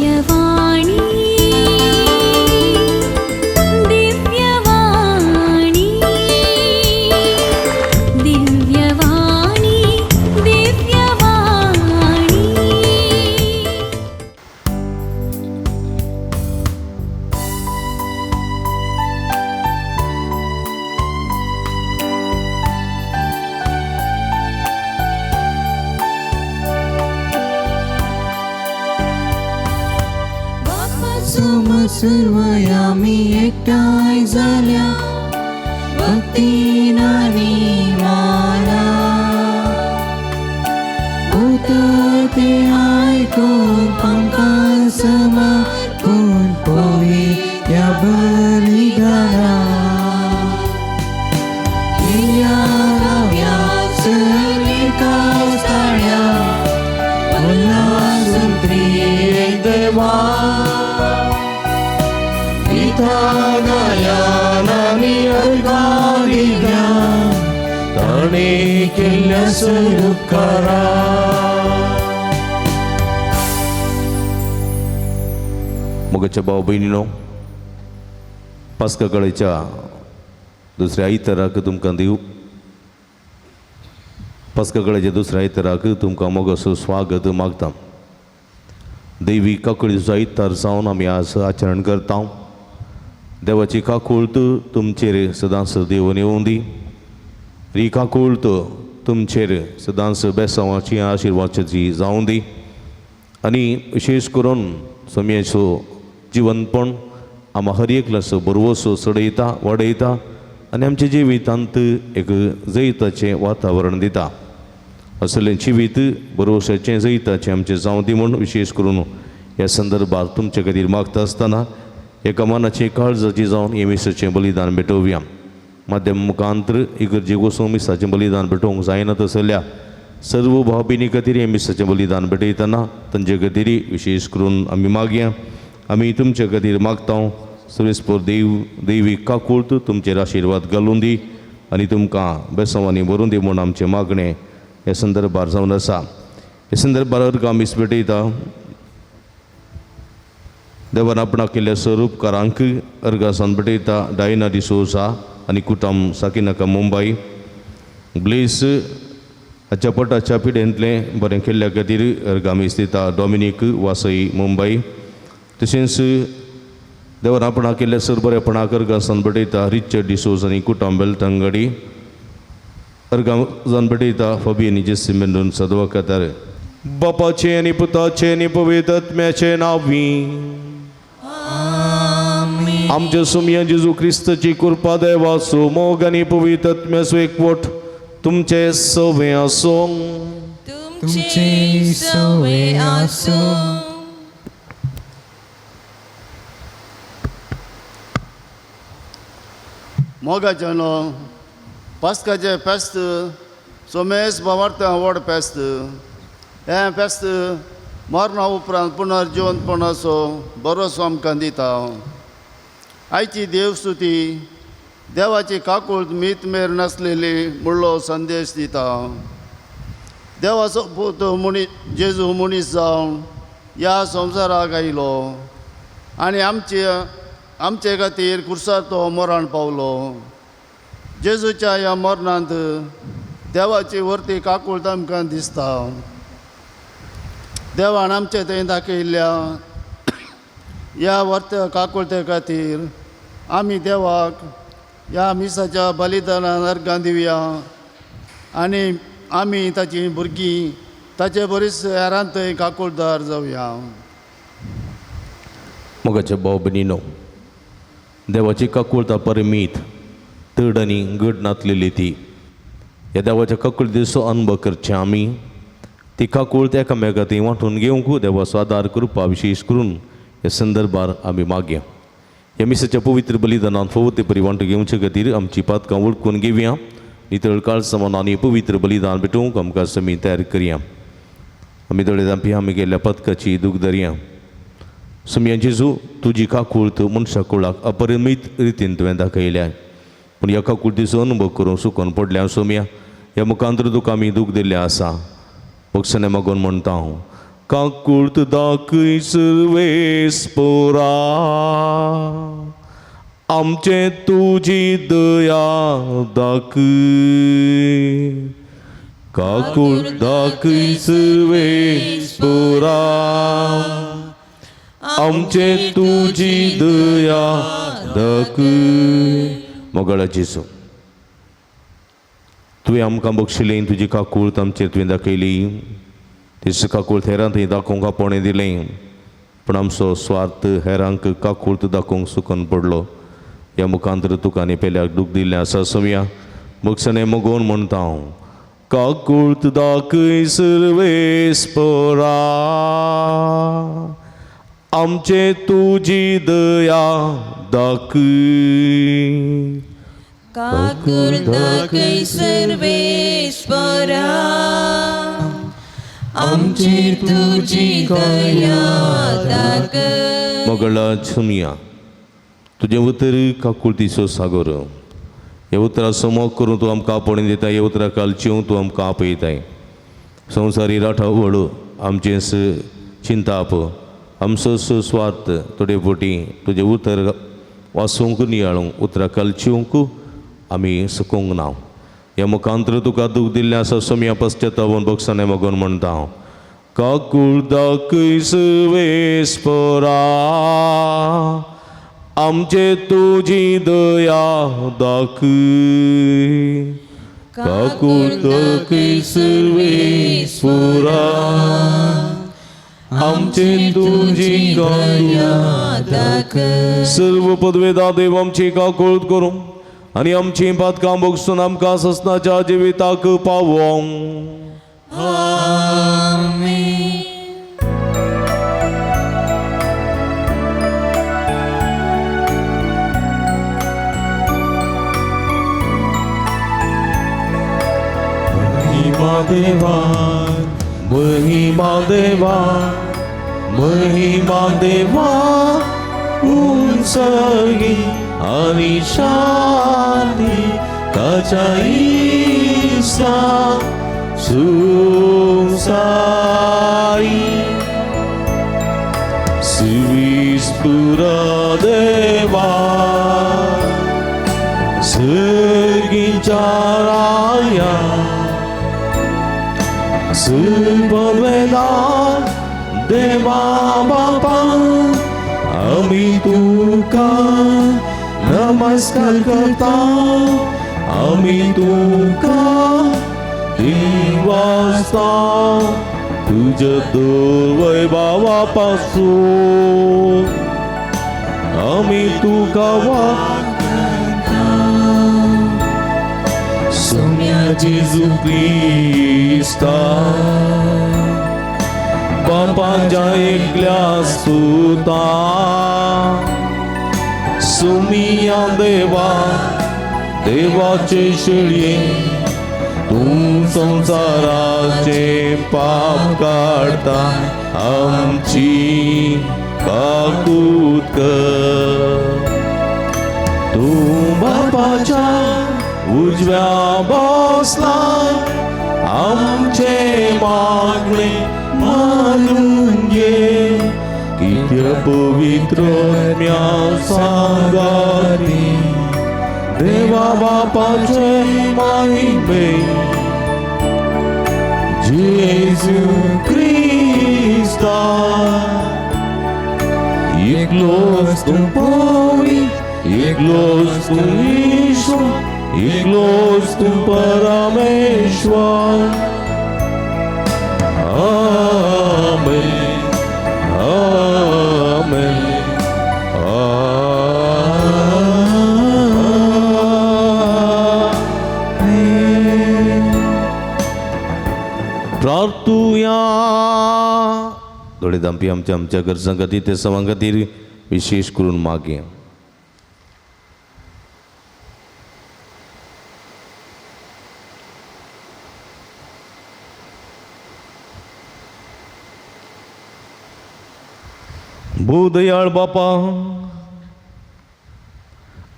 दिव्यवाणी दिव्यवाणी दिव्यवाणी दिव्यवाणी। सुमसुर्वयामी एकठांय जाल्या भक्तीन आनी माना उतर तें आयकून पांकां समाकून पवित्र बलिदाना केल्या नव्या सरिकास ताळ्या उल्हासून त्रिएक देवा पिता आनी अर्गां दिव्या ताणें केल्ल्या सरुपकारा. मोगाच्या भाव भयणीनो, पास्का दुसऱ्या आयताराक तुमकां दिव पास्का कळेच्या दुसऱ्या आयताराक तुमकां मोगाचो स्वागत मागता. देवी काकळीचो आयतार जावन आमी आज आचरण करता. देवाची काकूळत तुमचेर सदांच देवून येवूं दी. ही काकूळत तुमचेर सदांच बेसांवाची आशिर्वादाची जावं दी. आनी विशेश करून सोमयेचो जिवनपण आमा हर एकल्याचो बरवसो चडयता वाडयता आनी आमच्या जिवितांत एक जैताचें वातावरण दिता. असलें जिवीत बरवसाचें जैताचें आमचें जावं दी म्हूण विशेश करून ह्या संदर्भार तुमचे खातीर मागता आसतना एका मनाची काळजाची जावन हे मिसाचें बलिदान भेटोवया. माध्यम मुखांतर इगर्जेक वचून मिसाचें बलिदान भेटोवंक जायना तसल्या सर्व भाव भयणी खातीर हें मिसाचें बलिदान भेटयतना तांचे खातीर विशेश करून आमी मागया. आमी तुमचे खातीर मागता सर्वेस्पर देव देवी काकूळत तुमचेर आशिर्वाद घालून दी आनी तुमकां बेसांवांनी भरून दी म्हूण आमचें मागणें ह्या संदर्भार जावन आसा. ह्या संदर्भार अर्गां मीस भेटयता. देवान आपणाक केल्ल्या स्वरूपकारांक अर्गां सावन भेटयता डायना डिसोजा आनी कुटम साकिनाका मुंबय. ब्लेस हाच्या पोटाच्या पिडेंतलें बरें केल्ल्या खातीर अर्गां मीस दिता डॉमिनीक वासई मुंबय. तशेंच देवान आपणाक केल्ल्या सर बरेपणाक अर्गां सावन भेटयता रिचर्ड डिसोज आनी कुटम बेलतंगडी. अर्गां जावन भेटयता फबी आनी जेसी मेंडून सदवा कतार. बापाचें आनी पुताचें आनी पवित्र आत्म्याचें नांवी आमच्या सुमया जेजू क्रिस्ताची कृपा देवाचो मोग आनी पवित्र आत्म्याचो एकवट तुमचे सवे आसूं. तुमचे सवे आसूं. मोगाचें न्हू पास्काचें फेस्त सोमेस बावार्थ व्हड फेस्त. हें फेस्त मरणा उपरांत पुनर्जिवंतपणाचो भरोसो आमकां दिता. आयची देवस्तुती देवाची काकूळत मीत मेर नासलेली म्हणलो संदेश दिता. देवाचो पूत मनी जेजू मनीस जावन ह्या संवसाराक आयलो आनी आमचे आमचे खातीर खुर्सार तो मरण पावलो. जेजूच्या ह्या मरणांत देवाची वर्ती काकूळत आमकां दिसता. देवान आमचे थंय दाखयल्ल्या ह्या वर्त काकुळते खातीर आमी देवाक ह्या मिसाच्या बलिदानान अर्गां दिवया आनी आमी ताची भुरगीं ताचे बरीच हेरांत थंय काकुळदार जावया. मोगाचे भाव भयणीनो, देवाची काकुळता परमीत तड आनी घड नातलेली ती ह्या देवाच्या काकुळतेचो अनुभव करचें आमी ती काकुळत एकामेका ती वांटून घेवंक देवाचो आदार कृपा विशेश करून ह्या संदर्भार आमी मागया. ह्या मिसाच्या पवित्र बलिदानान फावो ते परी वांटू घेवचे खातीर आमची पातकां वळखून घेवया. नितळ काळसमान आनी पवित्र बलिदान भेटोवंक आमकां समी तयार करया. आमी दोळे धांपी आमी गेल्ल्या पदकाची दूख धरया. सुमया जेजू, तुजी काकूळत मनशा कुळाक अपरिमीत रितीन तुवें दाखयल्या, पूण ह्या काकुळतीचो अनुभव करूंक सुकोन पडल्या सोमया. ह्या मुखांतर तुका आमी दूख दिल्लें आसा. बक्षणे मागून म्हणटा हांव काकूळत दाखय सर्वेस्पोरा, आमचे तुजी दया दाखय. काकूळ दाखय सर्वेस्पोरा, आमचे तुजी दया दाखय. मोगाळा जेजू, तुवें आमकां बक्षिलें तुजी काकूळत आमचेर तुवें दाखयली. तीच काकूळत हेरांक थंय दाखोवंक आपोवणें दिलें, पूण आमचो स्वार्थ हेरांक काकूळत दाखोवंक सुकून पडलो. ह्या मुखांतर तुका आनी पेल्याक दूख दिल्लें आसा सोमया, बक्षणें मोगोवन म्हणटा हांव, काकूळत दाखय सर्वेस्पोरा, आमचे तुजी दया दाखय. काकूळ दाखय सर्वेस्पोरा, आमचेर तुजी दया दाखय. मोगळा सोमया, तुजें उतर काकुळतीचो सागोर. ह्या उतराचो मोग करून तूं आमकां आपोवणें दिता. ह्या उतरा कालचें तूं आमकां आपयताय. संवसारी राठावळ आमचें चिंताप, आमचो स्वार्थ थोडे फावटी तुजें उतर वाचूंक नियाळूंक उतरां कालचिवंक आमी सुकूंक ना. ह्या मुखांतर तुका दूख दिल्लें आसा सोमया, पश्चातावन बक्षाने मगोन म्हणटा हांव, काकूळ दाखय सर्वेस्पोरा, आमचे तुजी दया दाखय. काकूळ दाखय सर्वेस्पोरा, आमचे तुजी दया दाखय. सर्व पदवेदा देव आमची काकूळत करूं आनी आमची पातकां भोगसून आमकां ससनाच्या जिविताक पावों. आमेन. महिमा देवा, महिमा देवा, महिमा देवा उंचगी आणि शांती ताच्या इस्ता सुसाई. सुविस्पुरा देवा सर्गीच्या राया, सुपवेदा देवा बापा, आमी तुका नमस्कार करता, आमी तुका दिवासता तुज्या दुर्वैभावा पासून आमी तुका वागता. सोम्या जेजू क्रिस्ता बापाच्या एकल्या सुता, सुमिया देवा देवाचे शेळये, तूं संवसाराचे पाप काडता आमची काकूत कर. तूं बापाच्या उजव्या बसला आमचे मागणे मानून घे, कित्या पवित्र आत्म्या सांगाती देवा बापाचे माहिमे जेजू क्रिस्ता एकलोच तूं पवी, एकलोच तूं ईश्वर, एकलोच तूं परमेश्वर. आमेन, आमेन, आमेन. प्रार्थुया. दोळे दामपी आमच्या आमच्या गरजां खातीर ते सवां खातीर विशेश करून मागया. भूदयाळ बापा,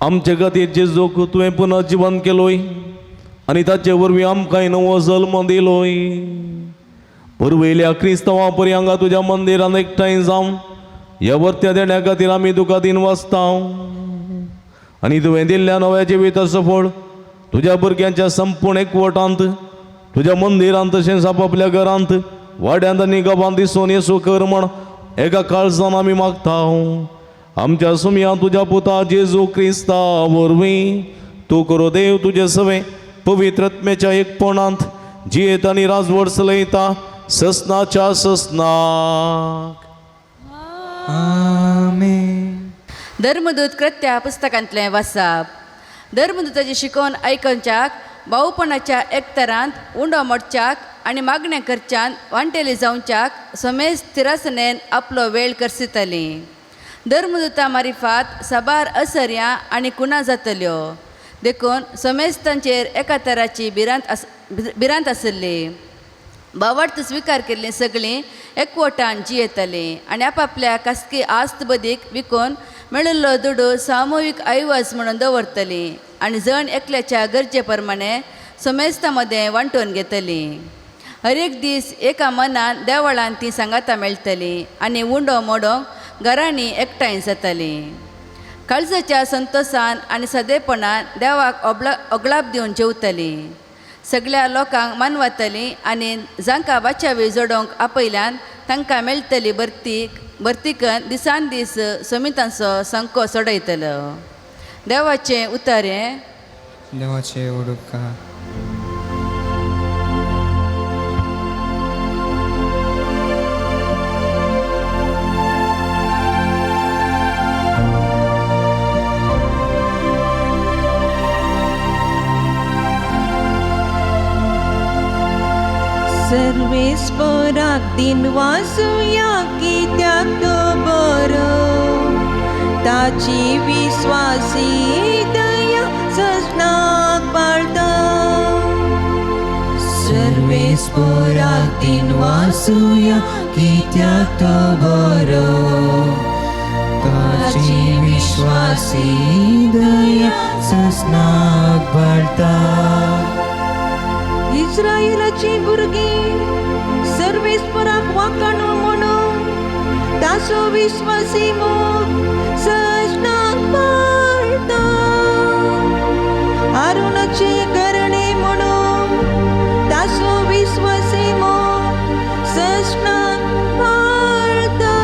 आमच्या खातीर जेजूक तुवें पुनः जिवंत केलोय आनी ताचे वरवीं आमकांय नवो जल्म दिलोय. पुर्वयल्या क्रिस्तांवा परी हांगा तुज्या मंदिरान एकठांय जावन ह्या वर्त्या देण्या खातीर आमी तुका दिन वाचता. आनी तुवें दिल्ल्या नव्या जिविताचो फळ तुज्या भुरग्यांच्या संपूर्ण एकवटांत तुज्या मंदिरांत तशेंच आपापल्या घरांत वाड्यांत आनी गांवांत दिसून येसू कर म्हण एका काळजान आमी मागता. आमच्या सुमया तुज्या पुता जेजू क्रिस्ता वरवीं तूं करो देव तुजे सवें पवित्रत्मेच्या एकपणांत जियेत आनी राजवट चलयता ससनाच्या ससनाक. आमेन. धर्मदूत कृत्या पुस्तकांतलें वासाप. धर्मदूताची शिकोवन आयकच्याक भाऊपणाच्या एकतरांत उंडो मोडच्याक आनी मागणें करच्यान वांटेली जावच्याक समेज स्थिरासनेन आपलो वेळ करसितली. धर्मदूता मारिफात साबार असर्यां आनी कुणा जातल्यो देखून समेस्तांचेर एका तराची भिरांत आसली. भावार्थ स्विकार केल्लीं सगळीं एकवटान जियेतालीं आनी आपापल्या खासगी आस्त बदीक विकून मेळिल्लो दुडू सामुहीक आयवाज म्हणून दवरतलीं आनी जण एकल्याच्या गरजे प्रमाणे समेस्तां मदें वांटून घेतलीं. हर एक दीस एका मनान देवळान तीं सांगातां मेळटलीं आनी उंडो मोडोंक घरांनी एकठांय जातालीं. काळजाच्या संतोसान आनी सादेपणान देवाक ओगलाप दिवन जेवतलीं. सगळ्या लोकांक मानवतलीं आनी जांकां वाचावी जोडोवंक आपयल्यान तांकां मेळटली भरतीकन दिसान दीस समितांचो संको सोडयतलो. देवाचें उतर हें. देवाचे उडका. सर्वेस्पराक दिन वासुया कित्याक तो बरो ताची विस्वासी दया सजनाक पाळता. सर्वेस्पराक दिन वासुया कित्याक तो बरो ताची विश्वासी दया सजनाक पाळता. इस्रायलाची भुरगीं सर्वेस्पराक वाकाणू म्हणून ताचो विस्वासी मोग सजनाक पाळता. आरुणाचे करणे म्हणून ताचो विस्वासी मोग सजनाक पाळता.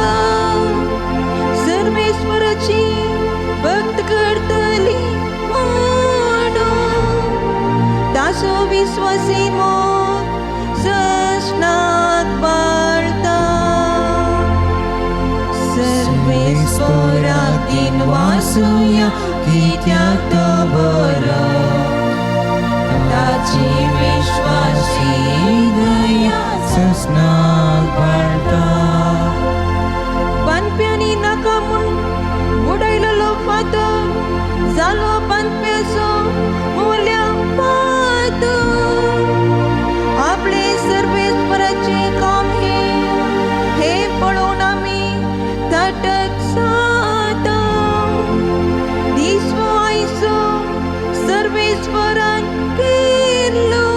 सर्वेस्पराची भक्त करतली म्हणून ताचो विस्वासी मोग सजनाक पाळता. सर्वेस्पराक दिन वासुया कित्याक तो बरो ताची विश्वासी दया सजनाक पाळता. बांदप्यांनी नाका म्हूण उडयलेलो फातर जालो बांदप्याचो मुल्या फातर. आपले सर्वेस्पराचें काम हे पळोवन आमी ताटक जाता. दिसवो आयचो सर्वेस्परान केल्लो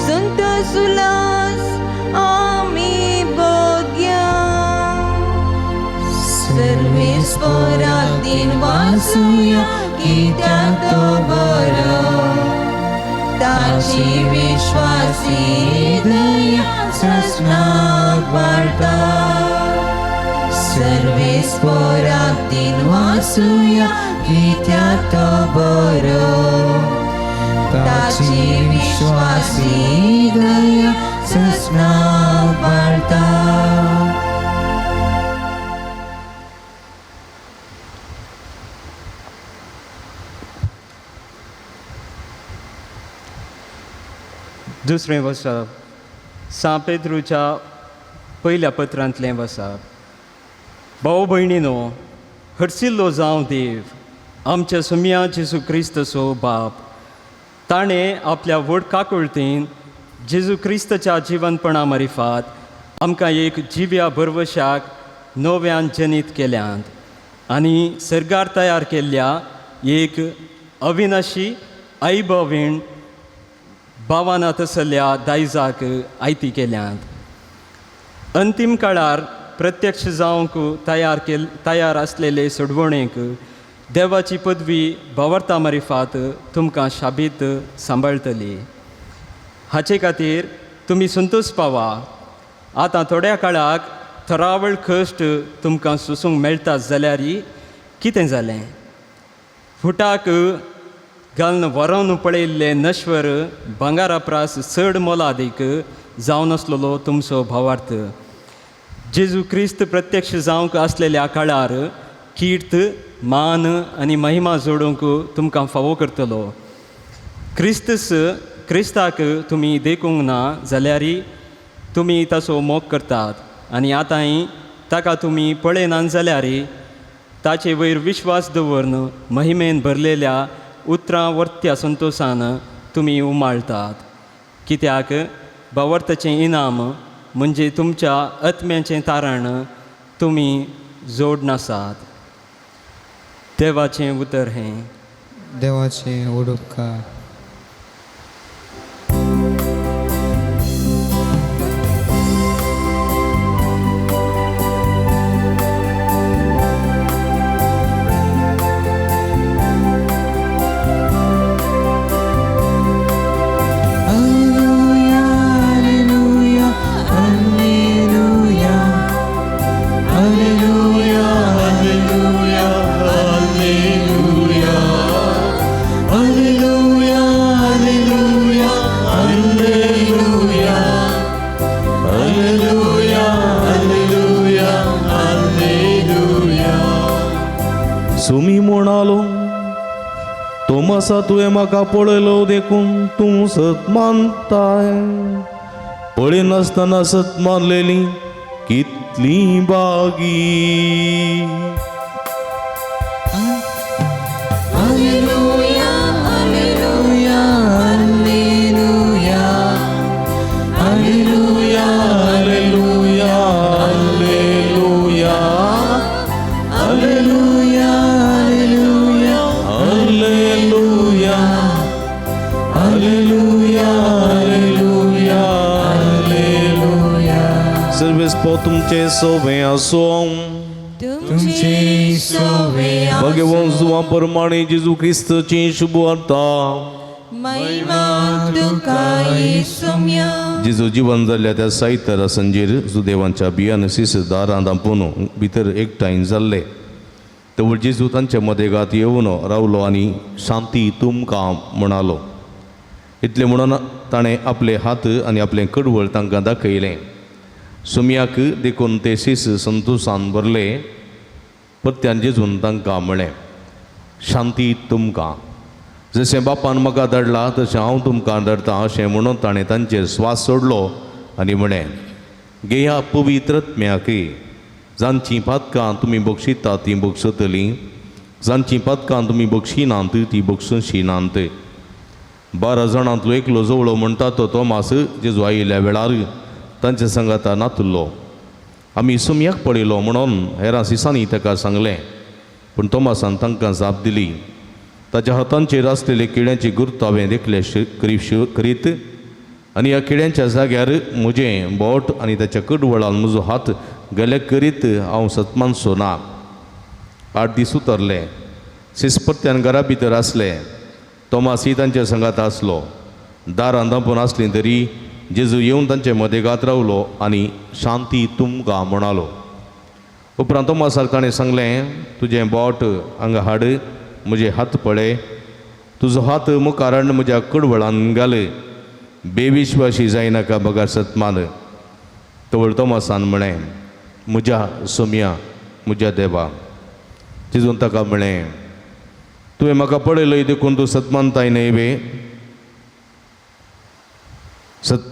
संत सुलास आमी बघया. सर्वेस्पराक दिन वासुया कित्याक तो बरो ताची विश्वासी दया सजनाक पाळता. सर्वेस्पराक दिन वासुया कित्याक तो बरो ताची विश्वासी दया सजनाक पाळता. दुसरें वसप सां पेद्रूच्या पयल्या पत्रांतलें वसप. भाव भयणीनो, हरसिल्लो जावं देव आमच्या सुमया जेजू क्रिस्तचो बाप. ताणें आपल्या व्हड काकुळतीन जेजू क्रिस्तच्या जिवनपणा मारिफात आमकां एक जिव्या भरवशाक नव्यान जनीत केल्यांत आनी सर्गार तयार केल्ल्या एक अविनाशी ऐभवीण भावाना तसल्या दायजाक आयती केल्यांत. अंतीम काळार प्रत्यक्ष जावंक तयार आसलेले सोडवणेक देवाची पदवी भावार्था मारिफात तुमकां शाबीत सांबाळटली. हाचे खातीर तुमी संतोश पावा. आतां थोड्या काळाक थरावळ कश्ट तुमकां सोसूंक मेळटा जाल्यार कितें जालें? फुटाक घालून व्हरोन पळयल्ले नश्वर भांगारा प्रास चड मोलादीक जावन आसलेलो तुमचो भावार्थ जेजू क्रिस्त प्रत्यक्ष जावंक आसलेल्या काळार कीर्त मान आनी महिमा जोडूंक तुमकां फावो करतलो. क्रिस्ताक तुमी देखूंक ना जाल्यार तुमी ताचो मोग करतात आनी आतांय ताका तुमी पळयनात जाल्यार ताचे वयर विश्वास दवरून महिमेन भरलेल्या उतरां वर्त्या संतोशान तुमी उमाळटात. कित्याक भावार्थाचें इनाम म्हणजे तुमच्या आत्म्याचें तारण तुमी जोड नासात. देवाचें उतर हें. देवाचें उडुपकार. सुमी म्हणालो, तोमासा तुवें म्हाका पळयलो देखून तूं सत मानताय. पळयनासतना सत मानलेली कितली बागी. Alleluia, alleluia, alleluia, alleluia, alleluia, alleluia, alleluia, alleluia, alleluia, alleluia, alleluia, alleluia. Sarves पो तुमचे सोवे आसों. तुमचे सोवे भगवान जुवा परमाणे जेजू क्रिस्तची शुभ वार्ता. महिमा तुका येसुम्या. जेजू जिवन जाल्ल्या त्या साहित्यारा संजीर सुदेवांच्या बियान सीस दारां दांपून भितर एकठांय जाल्ले. तवळ जेजू तांच्या मदेगात येवन रावलो आनी शांती तुमकां म्हणालो. इतलें म्हणून ताणें आपले हात आनी आपलें कडवळ तांकां दाखयलें. सुमयाक देखून ते सीस संतोशान भरले. परत्यान जेजून तांकां म्हळें, शांती तुमकां. जशें बापान म्हाका धाडला तशें हांव तुमकां धाडटा अशें म्हणून ताणें तांचेर स्वास सोडलो आनी म्हळें, घेया पवित्र आत्म्याक. जांचीं पातकां तुमी बक्षितात तीं बक्षतलीं, जांचीं पातकां तुमी बक्षिनात तीं बक्षशिनात. 12 जाणांतलो एकलो जवळो म्हणटा तो तोमास जेजू आयिल्ल्या वेळार तांच्या सांगाता नातुल्लो. आमी सुमयाक पळयलो म्हणून हेरां सिसांनी ताका सांगलें. पूण तोमासान तांकां जाप दिली, ताच्या हातांचेर आसलेले किड्यांची गुर्त हांवें देखले करीत आनी ह्या किड्यांच्या जाग्यार म्हजें बोट आनी ताच्या कडवळान म्हजो हात गेले करीत हांव सतमानसो ना. 8 दीस उतरले. सीस परत्यान घरा भितर आसले. तोमासी तांच्या सांगात आसलो. दारां दांपून आसलीं तरी जेजू येवन तांचे मदेगात रावलो आनी शांती तुमकां म्हणालो. उपरांत तोमासाक ताणें सांगलें, तुजें बोट हांगा हाड, म्हजे हात पळय, तुजो हात मुखार हाड म्हज्या कडवळान घाल, बेविश्वासी जायनाका बगर सतमान. तवळ तोमासान म्हळें, म्हज्या सोम्या, म्हज्या देवा. जेजून ताका म्हळें, तुवें म्हाका पळयलय देखून तूं सतमानताय न्हय वे? सत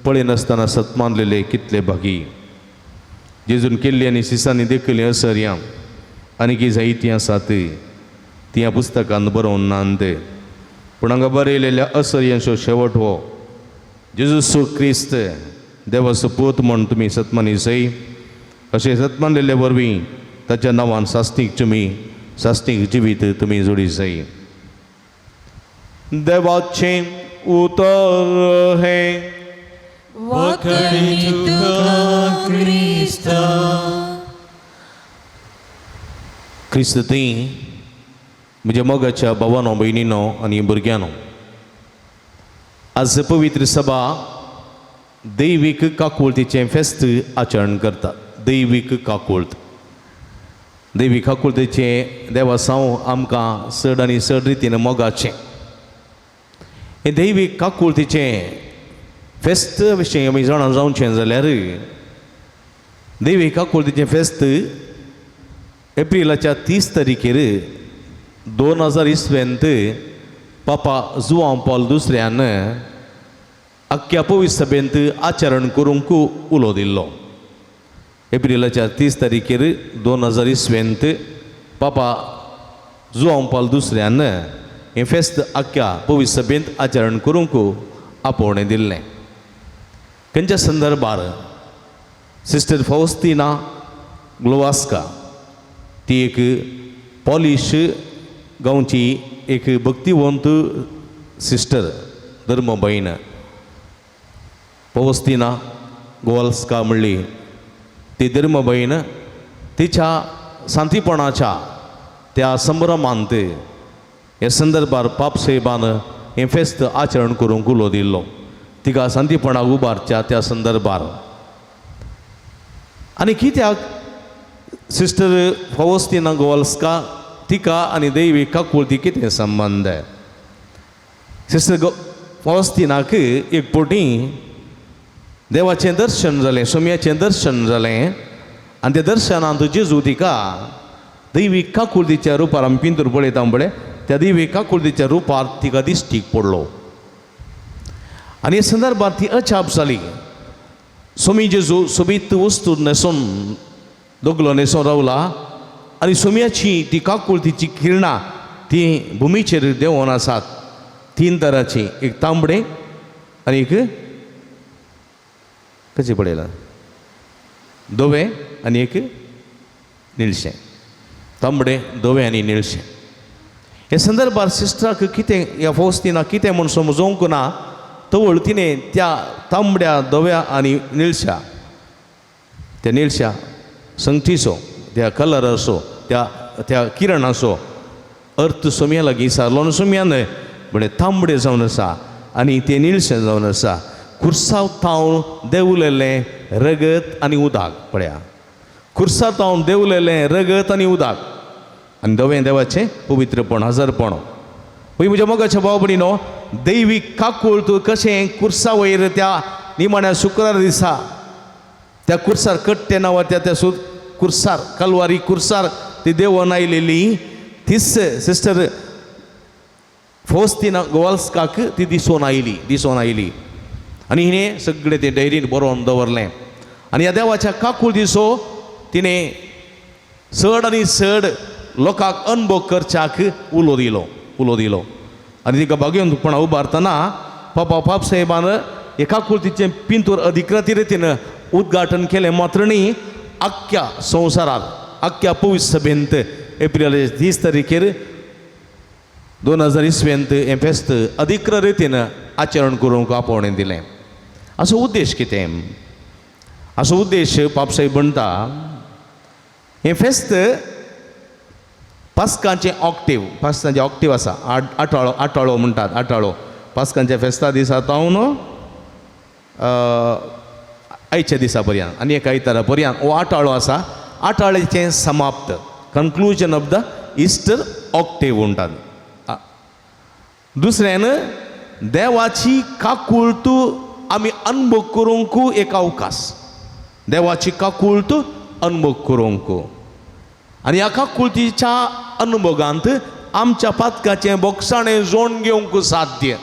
पळयनासतना सत मानलेले कितले भागी. जेजून केल्ली आनी सिसांनी देखिल्ली असर्यां आनी की जायतीं आसात ती ह्या पुस्तकान बरोवन नात. पूण हांगा बरयलेल्या असर्यांचो शेवट हो जेजू क्रिस्त देवाचो पूत म्हूण तुमी सतमानी सय. अशें सतमानलेले वरवीं ताच्या नांवान सास्तीक तुमी सास्तीक जिवीत तुमी जोडी सय. देवाचें उतर हें. वाकणी तुका क्रिस्ता. क्रिस्त थंय म्हज्या मोगाच्या भावानो, भयणीनो आनी भुरग्यांनो, आज पवित्र सभा दैवीक काकुळतीचें फेस्त आचरण करता. दैवीक काकुळत, दैवीक काकुळतीचें देवासांव आमकां चड आनी चड रितीन मोगाचें हें दैवीक काकुळतीचें फेस्त विशीं आमी जाणा जावचें जाल्यार दैवीक काकुळतीचें फेस्त एप्रिलाच्या 30 तारखेर 2000 इसवेंत पापा जुवांव पॉल दुसऱ्यान आख्ख्या पवित्र सभेंत आचरण करूंक उलो दिल्लो. एप्रिलाच्या 30 तारखेर 2000 इसवेंत पापा जुवांव पॉल दुसऱ्यान हें फेस्त आख्ख्या पवित्र सभेंत आचरण करूंक आपोवणें दिल्लें. खंयच्या संदर्भार सिस्टर फौस्तिना ग्लोवास्का ती एक पॉलिश गांवची एक भक्तिवंत सिस्टर, धर्म भयण पवस्तिना गोवाल्स्का म्हणली ती धर्म भयण तिच्या शांतीपणाच्या त्या संभ्रमांत हे संदर्भार पाप साहेबान हें फेस्त आचरण करूंक उलो दिल्लो. तिका शांतीपणाक उबारच्या त्या संदर्भार आनी कित्याक सिस्टर फवस्तिना गोवाल्स्का तिका आनी दैवी काकुळती कितें संबंद? सिस्टर फवस्तिनाक एक पटी देवाचें दर्शन जालें, सोम्याचें दर्शन जालें आनी त्या दर्शनांत जेजू तिका दैवी काकुळतीच्या रुपार, आमी पिंतूर पळयता पळय, त्या दैवी काकुळतीच्या रुपार तिका दिश्टीक पडलो आनी हे संदर्भात ती अचाप जाली. सोमी जेजू सोबीत वस्तू न्हेसोन, दोगलो न्हेसोन रावला आनी सोम्याची ती काकुळतीची किरणां ती भुमीचेर देंवोन आसात. 3 तरांची, एक तांबडें आनी एक कशें पळयलां धवें आनी एक निळशें, तांबडें, धवें आनी निळशें. हे संदर्भार सिस्टराक कितें ह्या फौस्तिना कितें म्हूण समजोवंक ना, तवळ तिणें त्या तांबड्या, धव्या आनी निळश्या, त्या निळश्या संगतीचो, त्या कलराचो, त्या त्या किरणाचो अर्थ सोम्या लागीं सारलो आनी सोम्यान म्हळें तांबडें जावन आसा आनी तें निळशें जावन आसा, खुर्साव थावन देंवलेलें रगत आनी उदक. पळया, खुर्सा थावन देंवलेलें रगत आनी उदक आनी धवें देवाचें पवित्रपण, हजारपण. पळय म्हज्या मोगाच्या भाव भयणीनो, दैवीक काकुळट कशें खुर्सा वयर त्या निमाण्या शुक्रार दिसा त्या खुर्सार कट्टे नांवा त्या त्या खुर्सार, कलवारी खुर्सार ती देंवोन आयलेली तीच सिस्टर फौस्तिना गोवाल्स्काक ती दिसोन आयली, दिसोन आयली आनी हिणें सगळें तें डायरीन बरोवन दवरलें आनी ह्या देवाच्या काकुळतीचो तिणें चड आनी चड लोकांक अनुभव करच्याक उलो दिलो, उलो दिलो. आनी तिका भाग्यवंतपणा उबारतना पापा पाप साहेबान हे काकुळतीचें पिंतूर अधिकृत रितीन उद्घाटन केलें मात्र न्ही, आख्ख्या संवसारात, आख्ख्या पवित्र सभेंत एप्रिल 30 तारखेर 2000 इसवेंत हें फेस्त अधिकृत रितीन आचरण करूंक आपोवणें दिलें. असो उद्देश कितें? असो उद्देश पापसाहेब म्हणटा, हें फेस्त पास्कांचें ऑक्टीव, पास्कांचें ऑक्टीव आसा, आठाळो, आठाळो म्हणटात, आठाळो पास्कांच्या फेस्ता दिसा तावन आयच्या दिसा पर्यंत आनी एका आयतारा पर्यंत हो आठाळो आसा. आठाळ्याचें समाप्त, conclusion of the Easter octave म्हणटात. दुसऱ्यान देवाची काकुळट आमी अनुभव करूंक एक अवकाश, देवाची काकुळट अनुभव करूंक आनी ह्या काकुळतीच्या अनुभवांत आमच्या पातकाचें बोगसाणें जोण घेवंक साध्य.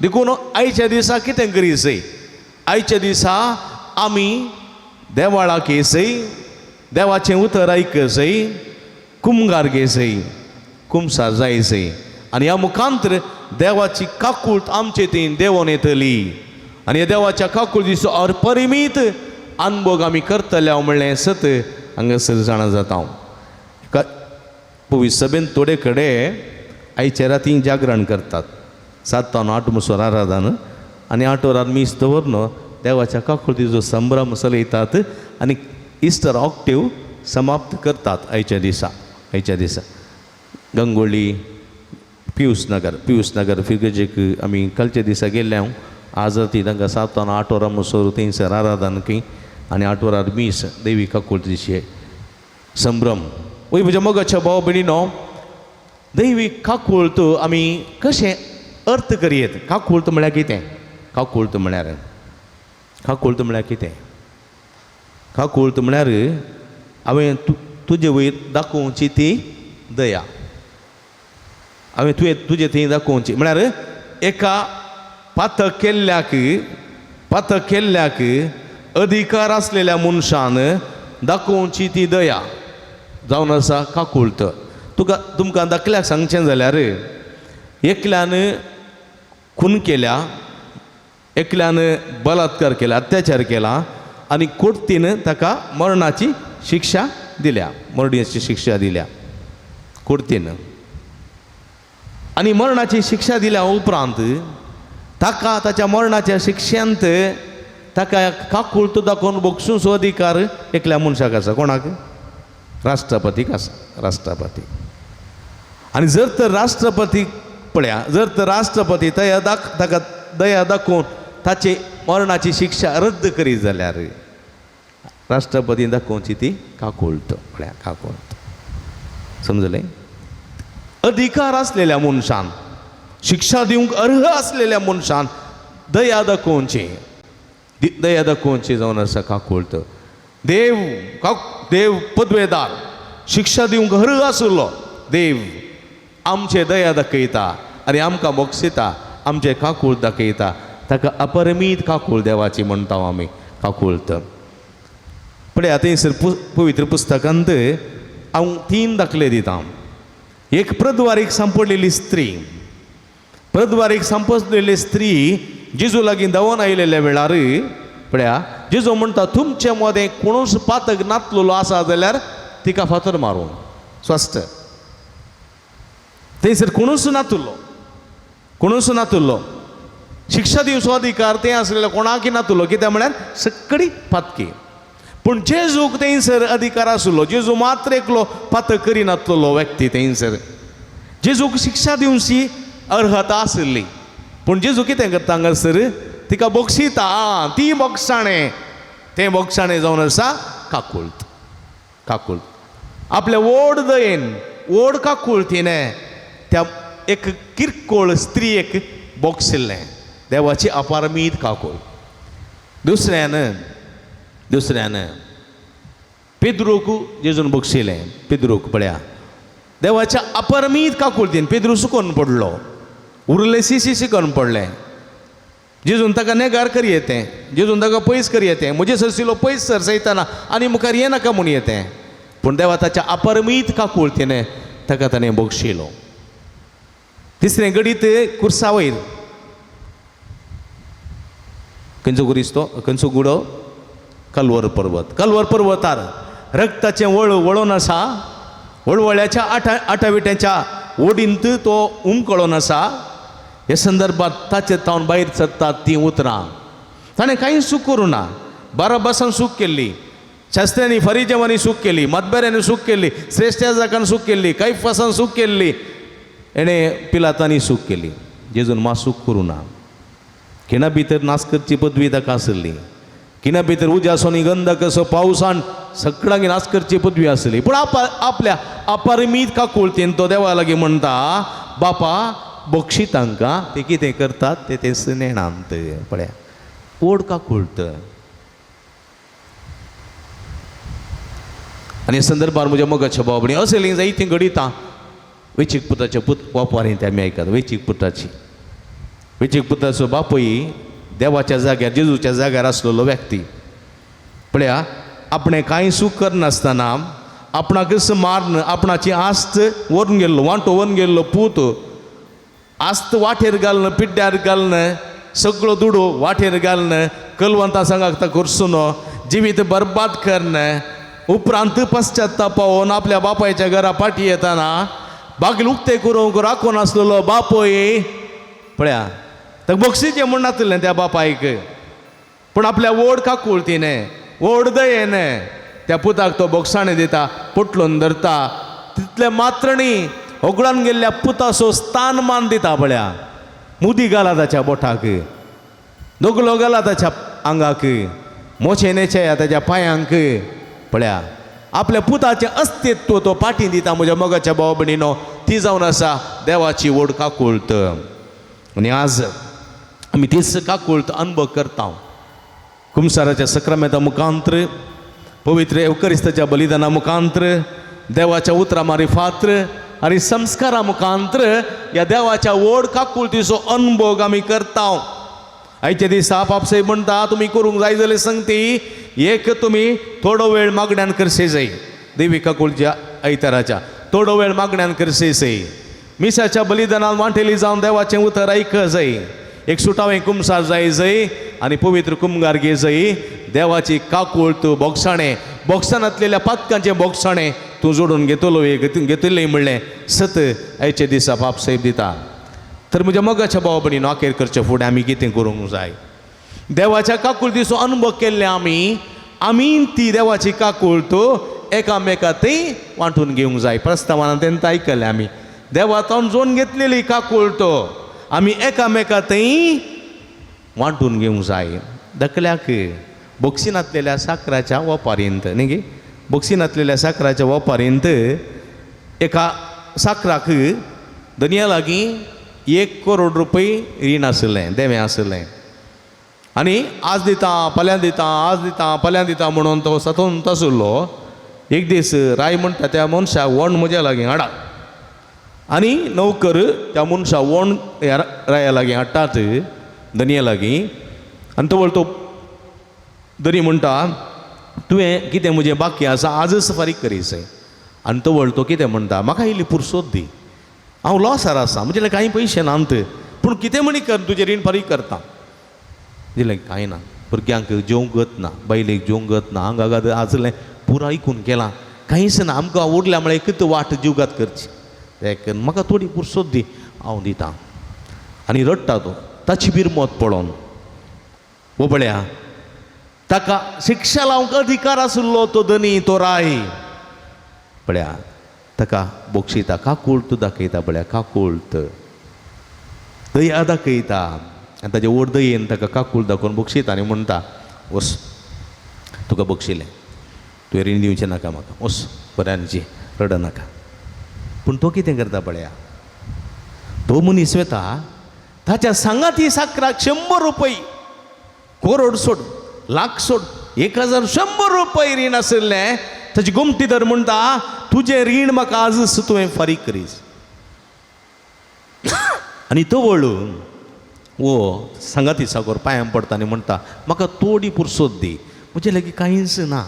देखून आयच्या दिसा कितें करीसय, आयच्या दिसा आमी देवाळाक येसय, देवाचें उतर आयकसय, कुमगार घेसय, कुमसार जायसय आनी ह्या मुखांतर देवाची काकूळट आमचे थंय देंवोन येतली आनी ह्या देवाच्या काकुळतीचो अपरिमीत अनुभव आमी करतले म्हणलें सत हांगासर जाणा जाता. पवित्र सभेन थोडे कडेन आयच्या राती जागरण करतात. 7 तावन 8 मुसोर आराधन आनी 8 वरार मीस दवरन देवाच्या काकुळतीचो संभ्रम चलयतात आनी इस्टर ऑक्टिव समाप्त करतात आयच्या दिसा. आयच्या दिसा गंगोळी पियूस नगर फिगर्जेक आमी कालच्या दिसा गेल्ले हांव. आज ती तांकां 7 तावन 8 वरां मुसोर थंयसर आराधन खंय आनी 8 वरार मीस देवी काकुळतीचे संभ्रम. वय म्हज्या मोगाच्या भाव भयणीनो, दैवी काकुळत आमी कशें अर्थ करयेत? काकुळत म्हळ्यार कितें? काकुळत म्हळ्यार, काकुळत म्हळ्यार कितें? काकुळत म्हळ्यार हांवें तुजे वयर दाखोवची ती दया, हांवें तुवें तुजे थंय दाखोवची म्हळ्यार एका पातक केल्ल्याक अधिकार आसलेल्या मनशान दाखोवची ती दया जावन आसा काकुळत. तुका तुमकां दाखल्याक सांगचें जाल्यार एकल्यान खून केल्या, एकल्यान बलात्कार केला, अत्याचार केला आनी कोर्तीन ताका मरणाची शिक्षा दिल्या, मरणाची शिक्षा दिल्या कोर्तीन. आनी मरणाची शिक्षा दिल्या उपरांत ताका ताच्या मरणाच्या शिक्षेंत ताका काकुळत दाखोवन बक्षूंचो अधिकार एकल्या मनशाक आसा. कोणाक? राष्ट्रपतीक आसा, राष्ट्रपती. आनी जर तर राष्ट्रपती पळया, जर तर राष्ट्रपती दया ताका दया दाखोवन ताची मरणाची शिक्षा रद्द करीत जाल्यार राष्ट्रपती दाखोवची ती काकुळत, पळया काकुळत. समजलें? अधिकार आसलेल्या मनशान, शिक्षा दिवंक अर्ह आसलेल्या मनशान दया दाखोवची, दया दाखोवची जावन आसा काकुळत. देव देव पदवेदार, शिक्षा दिवंक अर्ह आशिल्लो देव आमचे दया दाखयता आनी आमकां मोक्षिता, आमचे काकूळ दाखयता. ताका अपरमीत काकूळ देवाची म्हणटा आमी, काकुळत. पळया थंयसर पवित्र पुस्तकांत हांव 3 दाखले दिता. एक प्रद्वारीक सांपडलेली स्त्री, प्रद्वारीक सांपडलेली स्त्री जेजू लागीं धांवून आयिल्ल्या वेळार पळया जेजू म्हणटा तुमचे मदें कोणूच पातक नातलेलो आसा जाल्यार तिका फातर मारूं. स्वस्थ थंयसर कोणूच नातुल्लो, कोणूच नातुल्लो. शिक्षा दिवचो अधिकार तें आसलेलो कोणाकय नातुल्लो, कित्याक म्हळ्यार सगळी पातकी. पूण जेजूक थंयसर अधिकार आशिल्लो, जेजू मात्र एकलो पातक करिनातलेलो व्यक्ती. थंयसर जेजूक शिक्षा दिवची अर्हता आशिल्ली. पूण जेजू कितें करता हांगासर? तिका बक्षिता. ती बक्षाणें, तें बक्षाणें जावन आसा काकुळत, काकुळत. आपल्या व्हड दयेन, व्हड काकुळतीने त्या एक किरकोळ स्त्रियेक बक्षिल्लें. देवाची अपारमीत काकूळ. दुसऱ्यान, दुसऱ्यान पेद्रूक जेजून बक्षिलें. पेद्रूक पळया देवाच्या अपरमीत काकुळतीन पेद्रू सुकोन पडलो, उरले सी शिकोन पडलें. जेजून ताका नेगार करी येतें, जेजून ताका पयस करी येतें, म्हजे सरसिलो पयस सरसयतना आनी मुखार येनाका म्हूण येतें. पूण देवा ताच्या अपरमीत काकुळतीने ताका ताणें बक्षिलो. तिसरें घडीत कुर्सा वयर खंयचो गुरीस तो, खंयचो गुडो? कलवर पर्वत. कलवर पर्वतार रक्ताचें वळ वळोन आसा, वळवळ्याच्या आठाविट्यांच्या ओडींत तो उमकळोन आसा. ह्या संदर्भात ताचे तावन भायर सरतात तीं उतरां. ताणें कांय चूक करूं ना. बाराबासान चूक केल्ली, शास्त्र्यांनी फरिजेवांनी चूक केली, मतबेऱ्यांनी चूक केल्ली, श्रेश्ठ याजकान चूक केल्ली, कैफासान चूक केल्ली, हेणें पिलातांनी चूक केली. जेजून मात चूक करूं ना. खिणा भितर नास करची पदवी ताका आसली, खिणा भितर उज्यासो गंध कसो पावसान सगळ्यांक नास करची पदवी आसली. पूण आपल्या अपरिमीत काकुळतीन तो देवा लागीं म्हणटा, बापा बक्षी तांकां, ते कितें करतात ते ते नेणांत. पळया ओड काकुळत. आनी संदर्भार म्हज्या मोगाच्या भाव भयणी अशें जायतीं घडितां वेचीक पुताच्या पूत वापरांत आमी आयकतात. वेचीक पुताची, वेचीक पुताचो बापूय देवाच्या जाग्यार, जेजूच्या जाग्यार आसलेलो व्यक्ती. पळया आपणें कांय चूक करनासतना आपणाकच मारून आपणाची आस्त व्हरून गेल्लो, वांटो व्हरून गेल्लो पूत आस्त वाटेर घालून, पिड्ड्यार घालून, सगळो दुडू वाटेर घालून, कलवंता सांगाक करसून जिवीत बरबाद करून उपरांत पश्चाताप पावोवन आपल्या बापायच्या घरा पाटी येताना बागील उक्ते करूंक राखून आसलेलो बापूय पळया ताका बक्षीचें म्हूण नासलें त्या बापायक, पूण आपल्या व्हड काकुळतीने व्हड दयेने त्या पुताक तो बोगसाणें दिता, पोटलून धरता. तितलें मात्र न्ही, होगडान गेल्ल्या पुताचो स्थान मान दिता. पळया मुदी घाला ताच्या बोटाक, दोगलो घाला ताच्या आंगाक, मोचे नेचे ताच्या पांयांक. पळया आपल्या पुताचें अस्तित्व तो पाटी दिता. म्हज्या मोगाच्या भाव भयणीनो, ती जावन आसा देवाची व्हड काकुळत. आनी आज आमी तीच काकुळत अनुभव करता. कुमसाराच्या सक्रामेता मुखांत्र, पवित्र एवकरिस्ताच्या बलिदाना मुखांत्र, देवाच्या उतरां मारिफात्र आनी संस्कारा मुखांत्र ह्या देवाच्या व्हड काकुळतीचो अनुभव आमी करता. आयच्या दिसा पापसाहेब म्हणटा तुमी करूंक जाय जाल्यार संगती एक तुमी थोडो वेळ मागण्यान करसे जाय. देवी काकुळच्या आयताराच्या थोडो वेळ मागण्यान करसे जाय. मिसाच्या बलिदानान वांटेली जावन देवाचें उतर आयक जाय. एक सुटावें कुमसार जाय जाय आनी पवित्र कुमगार घे जाय. देवाची काकूळ तूं बोगसाणें, बोगसाणांतलेल्या पातकांचें बोगसाणें तूं जोडून घेतलो घेतलें म्हणलें सत आयच्या दिसा पापसाहेब दिता. तर म्हज्या मोगाच्या भाव भयणीनो, अखेर करचे फुडें आमी कितें करूंक जाय? देवाच्या काकुळतीचो अनुभव केल्ले आमी आमी ती देवाची काकूळ एकामेका थंय वांटून घेवंक जाय. प्रस्तावान तेन्ना आयकलें आमी देवा जोन घेतलेली काकूळ आमी एकामेका थंय वांटून घेवंक जाय. धाकल्याक बक्षिनांतलेल्या साकराच्या वपारींत न्ही गे, बक्षिनांतलेल्या साकराच्या वपारींत एका साकराक दनया लागीं 1 करोड रुपये रीण आशिल्लें, देवें आशिल्लें. आनी आज दिता फाल्यां दिता, आज दिता फाल्यां दिता म्हणून तो सतोन आशिल्लो. एक दीस राय म्हणटा त्या मनशाक वण म्हज्या लागीं हाडा, आनी नोकर त्या मनशा वण ह्या राया लागीं हाडटात दनया लागीं. आनी तो तो दरी म्हणटा तुवें कितें म्हजें बाकी आसा आजच फारीक करीत. आनी तो तो कितें म्हणटा, म्हाका इल्ली पुरसोत दी, हांव लॉसार आसा, म्हजे कांय पयशे नात, पूण कितें म्हणी कर तुजें रीण फारीक करता. दिलें कांय ना, भुरग्यांक जेवंक गत ना, बायलेक जेवंक गत ना, हांगा आजलें पुरा आयकून केलां, कांयच ना, आमकां उरल्या म्हळ्यार एकच वाट जिवगात करची, एक म्हाका थोडी पुरसोत दी हांव दिता. आनी रडटा तो ताची बिरमत पळोवन. वो पळया ताका शिक्षा लावंक अधिकार आशिल्लो तो धनी, तो राय. पळया ताका बक्षिता, काकूळत दाखयता. पळया काकूळत दया दाखयता आनी ताजे व्हड दयेन ताका काकूळ दाखोवन बक्षिता आनी म्हणटा वस तुका बक्षिलें, तुवें रीण दिवचें नाका म्हाका, वस बऱ्यान जी रडनाका. पूण तो कितें करता पळया, तो मनीस वता ताच्या सांगाती साकराक 100 रुपये, करोड सोड, लाख सोड, 1100 रुपये रीण आशिल्लें. ताची गोमटी धर म्हणटा तुजें रीण म्हाका आजच तुवें फारीक करीस. आनी तो वळून वो सांगाती साकोर पांयां पडटा आनी म्हणटा म्हाका थोडी पुरसोत दी, म्हजे लागीं कांयच ना,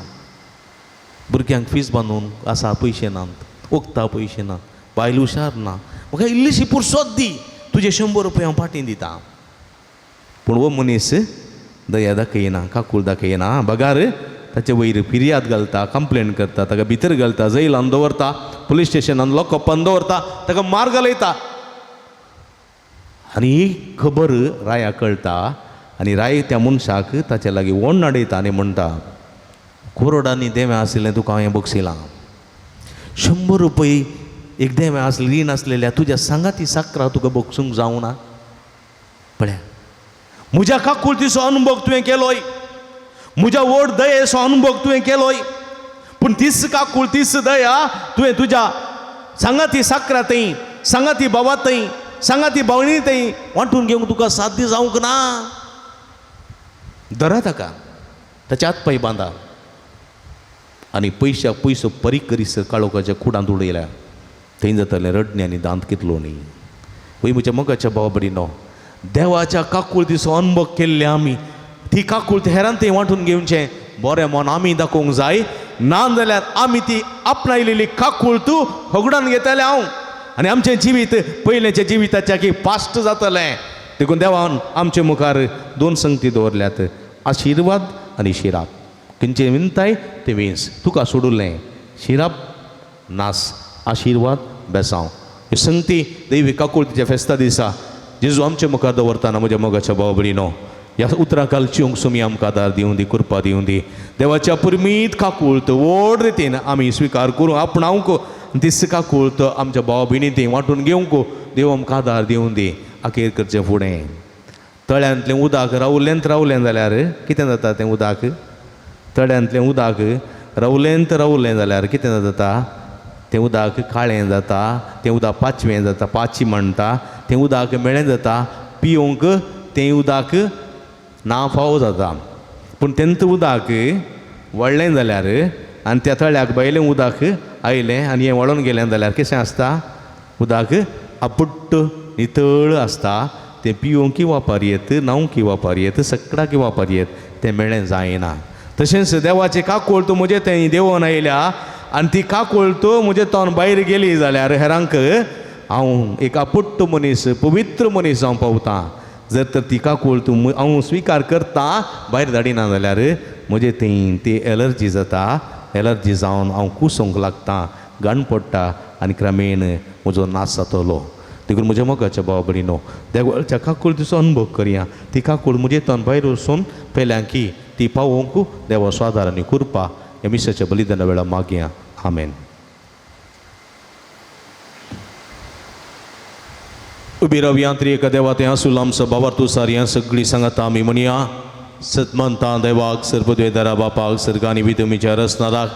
भुरग्यांक फीस बांदून आसा पयशे नात, वखदां पयशे ना, बायल हुशार ना, म्हाका इल्लीशी पुरसोत दी, तुजे 100 रुपये हांव फाटीं दिता. पूण हो मनीस दया दाखयना, काकूळ दाखयना, बगार ताचे वयर फिर्याद घालता, कंप्लेन करता, ताका भितर घालता, जैलान दवरता, पुलीस स्टेशनान लॉकअपान दवरता, ताका मार घालयता. आनी ही खबर राया कळटा आनी राय त्या मनशाक ताच्या लागीं वण हाडयता आनी म्हणटा कोरोडांनी देवें आशिल्लें तुका हांवें बक्षिलां, 100 रुपये एक देवें आसलें रीण आसलेल्या तुज्या सांगाती साकरा तुका बक्षूंक जावना. पळया म्हज्या काकुळतीचो अनुभव तुवें केलोय, म्हज्या व्हड दयेचो अनुभव तुवें केलोय, पूण तीच काकूळ तीच दया तुवें तुज्या सांगाती साकरा थंय, सांगाती भावा थंय, सांगाती भावणी थंय वांटून घेवंक तुका साध्य जावंक ना. धरा ताका, ताच्या हात पांय बांदा आनी पयशाक पयसो परीक करीसर काळोखाच्या कुडांत उडयल्या, थंय जातलें रडणें आनी दांत कितलो न्ही. वय म्हज्या मोगाच्या भावा भयणीनो, देवाच्या काकुळतीचो अनुभव केल्ले आमी ती काकूळ हेरान थंय वांटून घेवचें बरें मन आमी दाखोवंक जाय, ना जाल्यार आमी ती आपणायलेली काकूळ तूं होगडान घेतलें हांव आनी आमचें जिवीत पयलेंच्या जिविताच्या की पास्ट जातलें. देखून देवान आमचे मुखार 2 संगती दवरल्यात, आशिर्वाद आनी शिराप. खंयचें विनताय तें वीस तुका सोडुलें, शिराप नास, आशिर्वाद बेसांव. ह्यो संगती दैवी काकुळतीच्या फेस्ता दिसा जेजू आमचे मुखार दवरताना म्हज्या मोगाच्या भाव भयणीनो, ह्या उतरां कालची सुमी आमकां आदार दिवं दी, कृपा दिवं दी. देवाच्या पुरमीत काकूळत व्हड रितीन आमी स्विकार करूं, आपणावंक, तीस काकूळत आमच्या भाव भयणी ती वांटून घेवंक देव आमकां आदार दिवं दी. अखेर करचें फुडें तळ्यांतलें उदक रावलेंत रावलें जाल्यार कितें जाता? तें उदक तळ्यांतलें उदक रावलेंत रावलें जाल्यार कितें जाता? तें उदक काळें जाता, तें उदक पाचवें जाता, पाची म्हणटा, तें उदक म्हेळें जाता, पिवंक तें उदक ना फावो जाता. पूण तेंच उदक व्हडलें जाल्यार आनी त्या तळ्याक भायलें उदक आयलें आनी हें व्हळोन गेलें जाल्यार कशें आसता? उदक आपुट्ट नितळ आसता, तें पिवंकय वापर येत, न्हावंकय वापर येत, सगळ्याकय वापर येत, तें मेळें जायना. तशेंच देवाची काकूळ तूं म्हजे थंय देंवोन आयल्या आनी ती काकूळ तूं म्हजे तोंड भायर गेली जाल्यार हेरांक हांव एक आपुट्ट मनीस, पवित्र मनीस जावं पावता. जर तर ती काकूळ तूं हांव स्विकार करता भायर धाडिना जाल्यार म्हजे थंय ती एलर्जी जाता, एलर्जी जावन हांव कुसूंक लागता, घाण पडटा आनी क्रमेण म्हजो नाश जातलो. देखून म्हज्या मोगाच्या भाव भयणीनो, देवाच्या काकुळतीचो अनुभव करया. ती काकूळ म्हजे तोंड भायर वचून पेल्यांकी ती पावोवंक देवाचो आदार आनी कृपा ह्या मिसाच्या बलिदाना वेळार मागया. आमेन. उबी रावया. त्रिएका देवा तें आसूं आमचो भावार्थ सारया सगळीं सांगाता आमी म्हणया. सतमंता देवाक, सर्वद्वेदारा बापाक, सर्गानी विदुमीच्या रसनाराक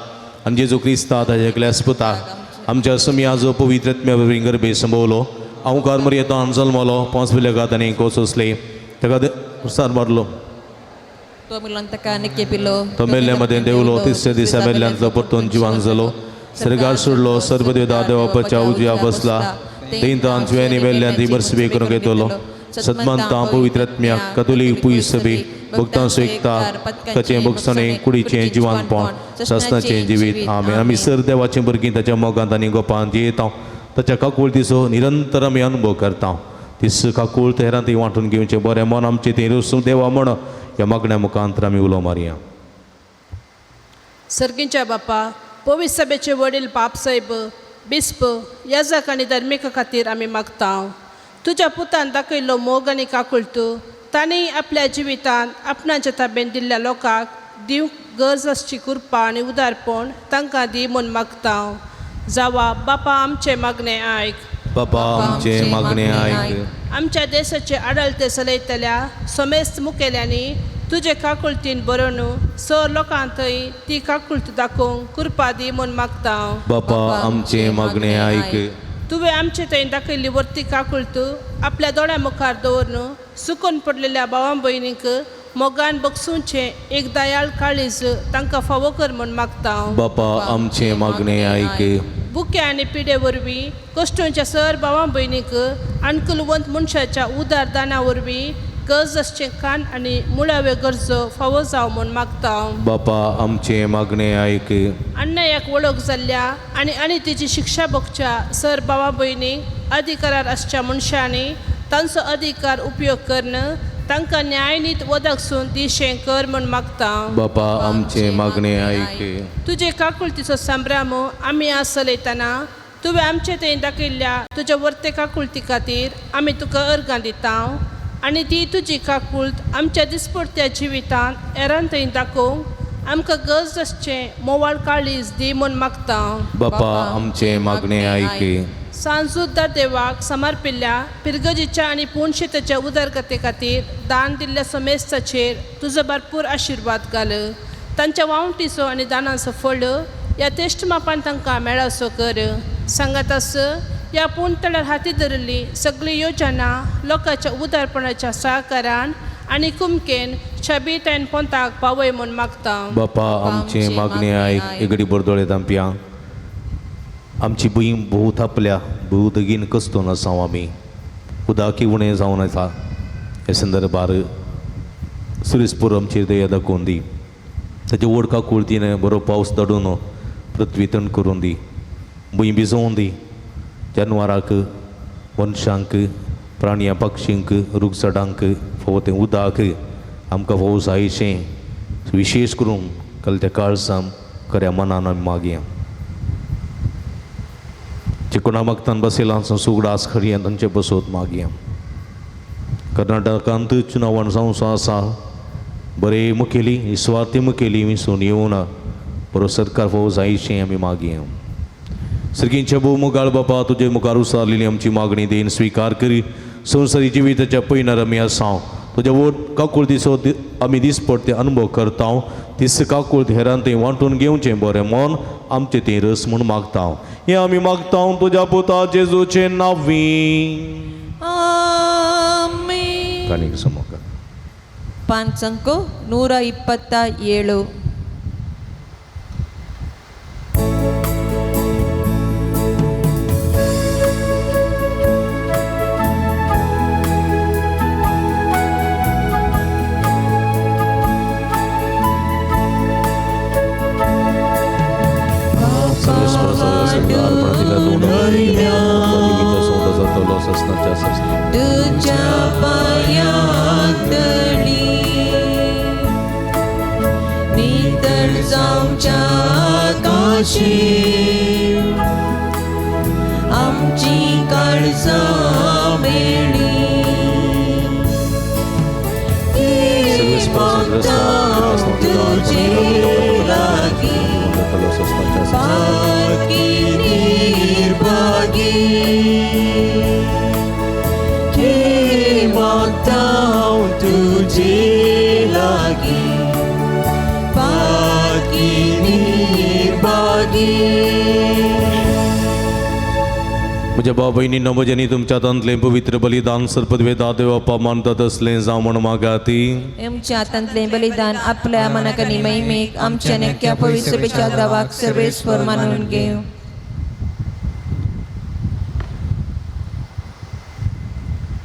आनी जेजू क्रिस्ता ताच्या एकल्या पुताक आमच्या सुमया जो पवित्र आत्म्या वरवीं गर्भे संभवलो, अवकार मरयेतान जल्मलो, पांच विलेगात आनी कोसोसले, ताका कुर्सार मारलो, तो मेल्ल्यान ताका आनी केपिलो, तो मेल्ल्या मदें देवलो, तिसऱ्या दिसा मेल्ल्यांतलो परतून जिवान जालो, सर्गार सोडलो, सर्वदेवता देवापाच्या उजव्या बसला, थंय जिव्यांनी मेल्ल्यान ती मर्सबी करूंक येतलो. सतमंता पवित्र आत्म्या कतोलीक पुयस सभे भक्तांचो एकता, ताचें भोगसणें, कुडीचें जिवानपण, सासणाचें जिवीत. आमेन. आमी सर देवाचें भुरगीं ताच्या मोगांत आनी गोपांत जियेता, ताच्या काकुळतीचो निरंतर आमी अनुभव करता. तीस काकूळ हेरां ती वांटून घेवचें बरें मन आमचें तें रोसूं देवा म्हण ह्या मागण्या मुखांतर आमी उलो मारया. सर्गींच्या बापा, पवित्र सभेचे वडील बापसाहेब, बिस्प, याजक आनी धर्मिका खातीर आमी मागता. तुज्या पुतान दाखयल्लो मोग आनी काकुळटू तांणी आपल्या जिवितांत आपणाच्या ताबेन दिल्ल्या लोकांक दिवंक गरज आसची कृपा आनी उदारपण तांकां दी म्हूण मागता. जावा बापा आमचें मागणें आयक. बापा आमचें मागणें आयक. आमच्या देशाचे आडलते चलयतल्या समेस्त मुखेल्यांनी तुजे काकुळतीन बरोवन सर लोकां थंय ती काकुळट दाखोवंक कृपा दी म्हूण मागता. बापा आमचें मागणें आयक. तुवें आमचे थंय दाखयल्ली वर्ती काकुळट आपल्या दोळ्या मुखार दवरून सुकून पडलेल्या भावां भयणींक मोगान बगसुचें एक दयाळ काळीज तांकां फावो कर म्हूण मागता. बापा आमचें मागणें आयक. बुके आनी पिडे वरवीं कश्टोंच्या सर भावां भयणींक अणकुलवंत मनशाच्या उदार दाना वरवीं गरज आसचें कान आनी मुळाव्यो गरजो फावो जावं म्हूण मागता. बापा आमचें मागणें आयक. अन्यायाक वळख जाल्ल्या आनी आनी तिची शिक्षा भोगच्या सर भावा भयणींक अधिकारार आसच्या मनशांनी तांचो अधिकार उपयोग करून तांकां न्यायनीत वदकसून दिशें कर म्हूण मागता. बापा आमचें मागणें आयक. तुजे काकुळतीचो संभ्रम आमी आज चलयतना तुवें आमचे थंय दाखयल्ल्या तुज्या वर्ते काकुळती खातीर आमी तुका अर्गां दिता आनी ती तुजी काकुळत आमच्या दिसपडत्या जिवितांत हेरां थंय दाखोवंक आमकां गरज आसचें मोवाळ काळीज दी म्हूण मागता. बापा आमचें मागणें आयक. सांजुद्दा देवाक समर्पिल्ल्या पिरगजीच्या आनी पुणशेताच्या उदरगते खातीर दान दिल्ल्या समेस्ताचेर तुजो भरपूर आशिर्वाद घाल. तांच्या वावटीचो आनी दानाचो फळ ह्या तेश्ट मापान तांकां मेळसो कर. सांगात आस ह्या पूण तळ्यार हाती धरिल्ली सगळी योजना लोकांच्या उदारपणाच्या सहकारान आनी कुमकेन छबीतायन पोंताक पावय म्हूण मागता. बापा आमचें मागणें आयक. एगडी बरदोळे तांपया आमची भूंय भोव थापल्या, भोव दगीन कस्तोन आसा आमी, उदकी उणें जावन आसा. हे संदर्भार सुरेशपूर आमचेर दया दाखोवन दी, ताचे व्हड काकुळतीन बरो पावस धाडून पृथ्वी तण करून दी, भूंय भिजोवन दी, जनवरांक, मनशांक, प्राणया पक्षींक, रूख झाडांक फावो तें उदक आमकां फावो जायशें, विशेश करून कल त्या काळसाम खऱ्या मनान आमी मागया. चिकोणा मागतान बसयला सुगडास खरी तांचे बसोत मागया. कर्नाटकांत चुनावान जावचो आसा. बरे मुखेली निस्वार्थी मुखेली विसून येवन बरो सरकार फावो जायशें आमी मागया. सर्गींच्या भोव मुगाळ बापा, तुजे मुखार उसारलेली आमची मागणी देन स्विकार करी. संवसारी जिविताच्या पयनार आमी आसा, तुज्या वट काकुळतीचो आमी दिसपट्टे अनुभव करता. तीस काकुळती हेरान थंय वांटून घेवचें बरें मन आमचें तें रस म्हूण मागता. हें आमी मागता तुज्या पुता जेजूचें नांवी. आमेन. काणीक समोकार 5 127. तुझ्या पायांतली नितळ जावच्या काशी आमची काळजां मेळी. तुझे लागीं पाकी निर्भागी मागता तुझे लागीं पाकी निर्भागी. म्हज्या भाव भयणींनो, म्हज्यांनी तुमच्या हातांतलें पवित्र बलिदान सर्पदवेदा देवप्पा मानतात असलें जावं म्हण मागाती. आमच्या हातांतलें बलिदान आपल्या मनाक आनी महिमेक आमच्या नेक्या पवित्रपेच्या दावाक सर्वेस्वर मानून घेवं.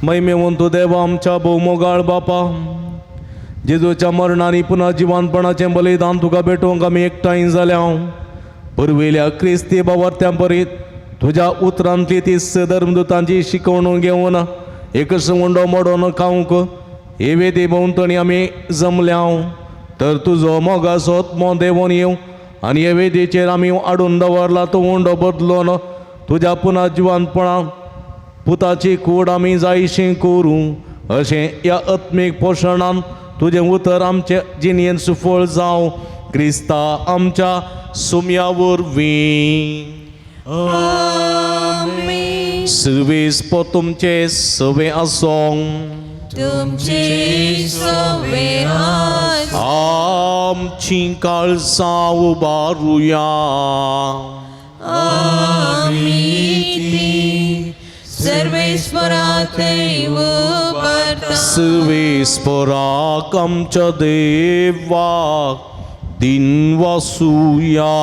महिमेवंत देवा आमच्या भोवमोगाळ बापा, जेजूच्या मरणांनी पुन्हा जिवानपणाचें बलिदान तुका भेटोवंक आमी एकठांय जाल्या. पुर्विल्या क्रिस्ती बावर्त्यां परीत तुज्या उतरांतली ती धर्मदुतांची शिकवणूक घेवन एकच उंडो मोडोन खावंक हे वेदी भोंवतणी आमी जमल्या. तर तुजो मोगाचो आत्मो देंवोन येवं आनी हे वेदीचेर आमी हाडून दवरला तो उंडो बदलोन तुज्या पुन्हा जिवानपणान पुताची कूड आमी जायशी करूं. अशें ह्या आत्मीक पोशणान तुजें उतर आमचे जिणेंत सुफळ जावं. क्रिस्ता आमच्या सुम्या वरवीं. आमेन. सर्वेस पो तुमचे सवे आसों. तुमचे सवे आसूं. आमची काळजां उबारुया. आमी ती सर्वेस्वराथंय उबारता. सर्वेस्पराक आमच्या देवाक दिन वासुया.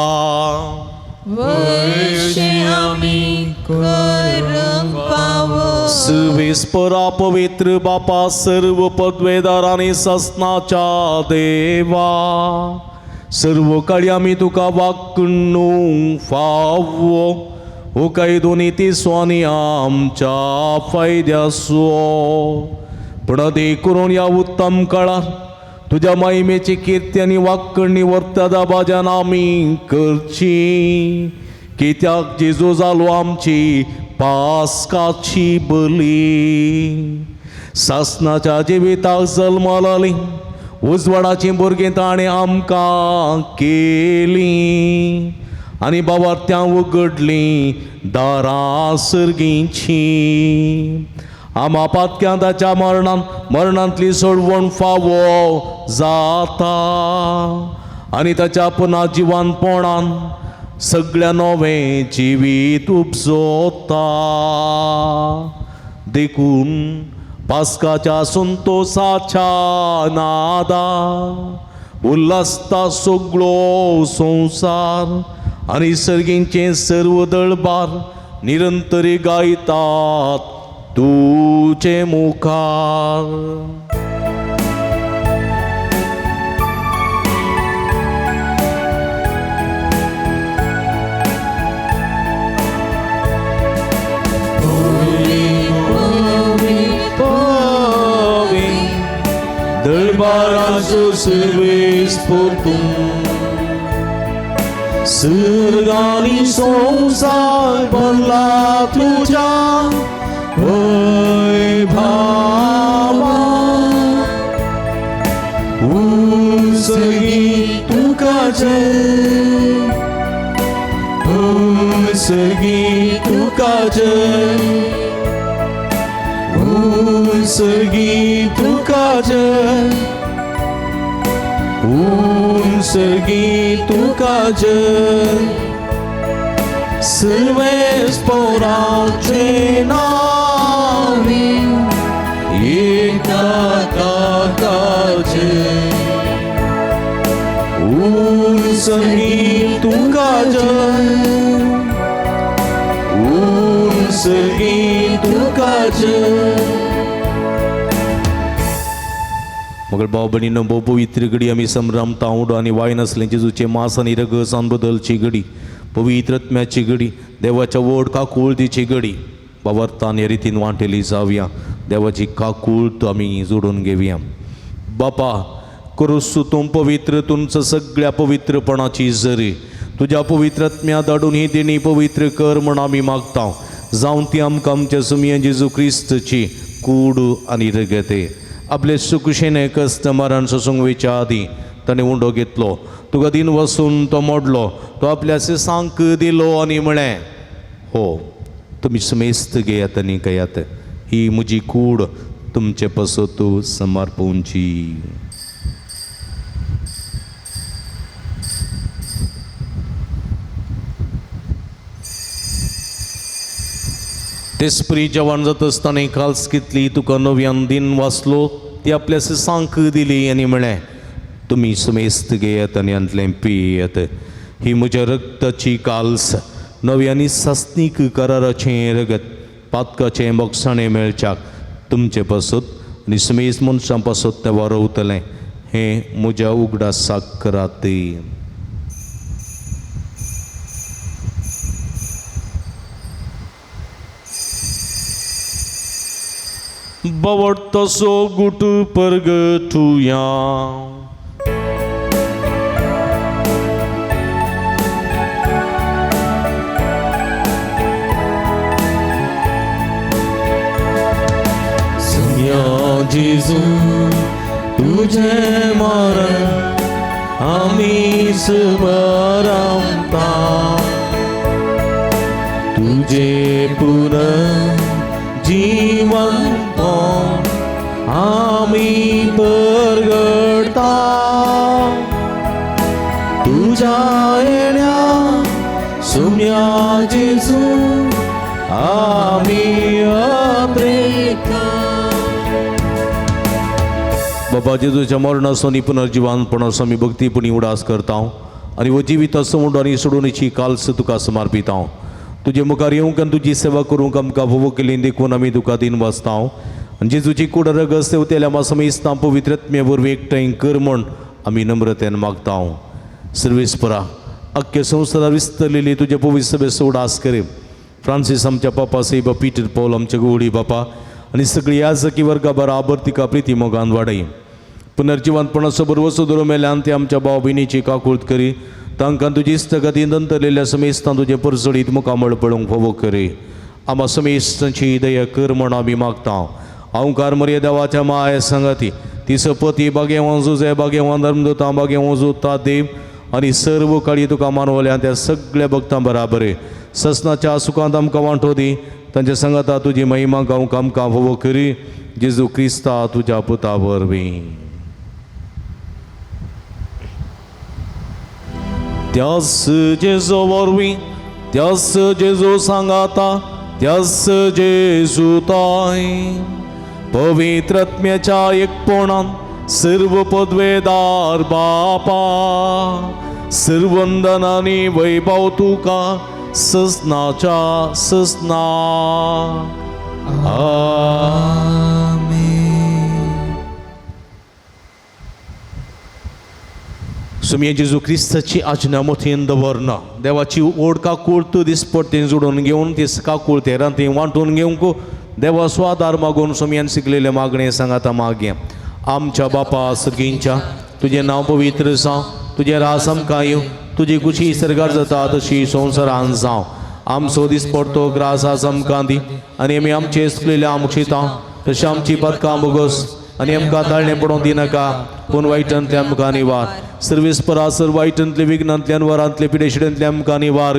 वशें आमी करूंक फावो. सर्वेस्परा पवित्र बापा, सर्व पदवेदार आनी ससनाच्या देवा, सर्व काळी आमी तुका वागणूक फावो हो कायदो नीती आनी आमच्या फायद्याचो. पूण करून ह्या उत्तम काळार तुज्या महिमेची कीर्ती आनी वाकणी वर्ता दाबाजान आमी करची. कित्याक जेजू जालो आमची पास्काची बली. सासनाच्या जिविताक जल्मली उजवाडाची भुरगीं ताणें आमकां केली आनी बाबार्त्यां उगडलीं दारां सर्गींची. आमा पातक्यां ताच्या मरणान मरणांतली सोडवण फावो जाता आनी ताच्या पुना जिवानपणान सगळ्या नवें जिवीत उपजोता. देखून पास्काच्या संतोसाच्या नादा उल्हासता सगळो संवसार आनी सर्गींचें सर्व दळबार निरंतरी गायतात तुजे मुखार. दळबाराचो सर्वेस पोतूं सर्गानी संवसार भरला तुज्या वैभावान. सर्गी तुका जय, ऊन सर्गी तुका जय, ऊन सर्गी तुका जय. सर्वेस पोराचे नावे एकदा ताकाचे, ऊन सर्गी तुका जय, ऊन सर्गी तुका जय. मगर भाव भयणीनो, भोव पवित्र घडी आमी संभ्रमता उडो आनी वाय नासलें जेजूचे मास आनी रगसान बदलची घडी, पवित्र आत्म्याची घडी, देवाच्या व्हड काकुळतीची घडी बावरतान हे रितीन वांटेली जावया. देवाची काकूळत आमी जोडून घेवया. बापा करुसू तूं पवित्र, तुमचं सगळ्या पवित्रपणाची जरी तुज्या पवित्र आत्म्या धाडून ही देणी पवित्र कर म्हण आमी मागता. जावन ती आमकां आमच्या सुमया जेजू क्रिस्तची कूड आनी रगते. आपले सुकुशेने कस्त मरण सोसूंक वयच्या आदीं ताणें उंडो घेतलो, तुका दिन वसून तो मोडलो, तो आपल्या सांक दिलो आनी म्हळें, हो तुमी समेस्त घेयात आनी घेयात, ही म्हजी कूड तुमचे पासत समर्पणची. तेसपरी जेवण जाता आसतना काल्स घेतली, तुका नव्यान दिन वाचलो, ती आपल्या सांक दिली आनी म्हळें, तुमी समेस्त घेयात आनी हांतलें पियेत, ही म्हज्या रक्ताची काल्स, नवी आनी सासणीक कराराचें रगत, पातकाचें बोगसाणें मेळच्याक तुमचे पासत आनी समेस्त मनशां पासत तें वारवतलें, हें म्हज्या उगडासाक करात. बवडतसो गुट परगटुया. सुम्या जेजू तुझे मरण आमी स्मरता, तुझे पुनः जीवनपण आमी परगडता, तुझ्या येण्या सुम्या जेजू आमी अत्रेता. बाबा जेजूच्या मरणाचो आनी पुनर्जिवानपणाचो आमी भक्तीपणी उडास करता आनी हो जिविताचो उंडो आनी सोडोवणेची काल्स तुका समर्पिता. तुजे मुखार येवंक आनी तुजी सेवा करूंक आमकां फावो केली देखून आमी तुका दिन वाचता. आनी जेजूची कूड रगत सेवतेल्या मासमेस्तां पवित्र आत्मे वरवीं एकठांय कर म्हण आमी नम्रतेन मागता. सर्वेस्परा अख्खे संवसारार विस्तरलेली तुजे पवित्र सभेचो उडास करे. फ्रांसीस आमच्या पापा सैबा, पीटर पॉल आमच्या गोवळी बापा आनी सगळी याजकी वर्गा बराबर तिका प्रिती मोगान वाडय. पुनर्जिवंतपणाचो बरवसो धरून मेल्यान ते आमच्या भाव भयणीची काकूळत करी, तांकां तुजी इस्तगतीन दंतरलेल्या समेस्तां तुजें परजळीत मुखामळ पळोवंक फावो करी. आमा समेस्तांची दया कर म्हण आमी मागता. अहंकार मर्या देवाच्या माया संगती ती सपती बागेवान जुजे बागेवान धर्मदूतां बागेवान जुता देव आनी सर्व काळी तुका मानवल्या त्या सगळ्या भक्तां बराबर ससनाच्या सुखांत आमकां वांटो दी. तांच्या संगता तुजी महिमा गावंक आमकां फावो करी. जेजू क्रिस्ता तुज्या पुता वरवीं. त्यास जेजू वरवीं, त्यास जेजू सांगाता, त्यास जेजू ताय पवित्र आत्म्याच्या एकपणान सर्व पदवेदार बापा, सर्वंदनानी वैभव तुका ससनाच्या ससना. सुमये जेजू क्रिस्ताची आज्ञा मोठीन दवरना, देवाची ओड काकूळ दिसपट्टी जोडून घेवन ती काकूळ तेरान ती वांटून घेवंक देवा स्वादार मागून सुमयान शिकलेले मागणे सांगाता मागया. आमच्या बापा सर्गींच्या, तुजें नांव पवित्र जावं, तुजें रास आमकां येवं, तुजी खुशी सर्गार जाता तशी संवसारान जावं. आमचो दिसपडतो ग्रास आज आमकां दी आनी आमी आमचे चुकलेले आमक्षिता तशें आमची पदकां बोगस आनी आमकां ताळणें पडोवंक दिनाका, पूण वायटांतले आमकां निवार. सर्वेस्परा सर वायटांतले विघ्नांतले अनवरांतले पिडेशिडेंतले आमकां निवार.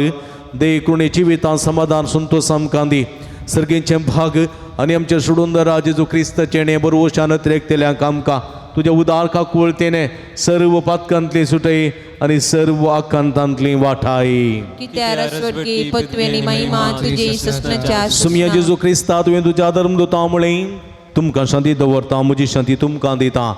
देखून जिवितां समाधान संतोष आमकां दी सर्गेचें भाग आनी आमचे सोडून जेजू क्रिस्ताचें बरवशान त्रेकतेल्यांक आमकां तुज्या उदार काकुळतेने सर्व पातकांतली सुटय आनी सर्व आकांतांतली वाठाय. कित्यार स्वर्गी पत्वेनी महिमा तुजी ससनाच्या सुमिया जेजू क्रिस्ता तुवें तुज्या धर्मदूता म्हळें तुमकां शांती दवरता म्हजी शांती तुमकां दिता.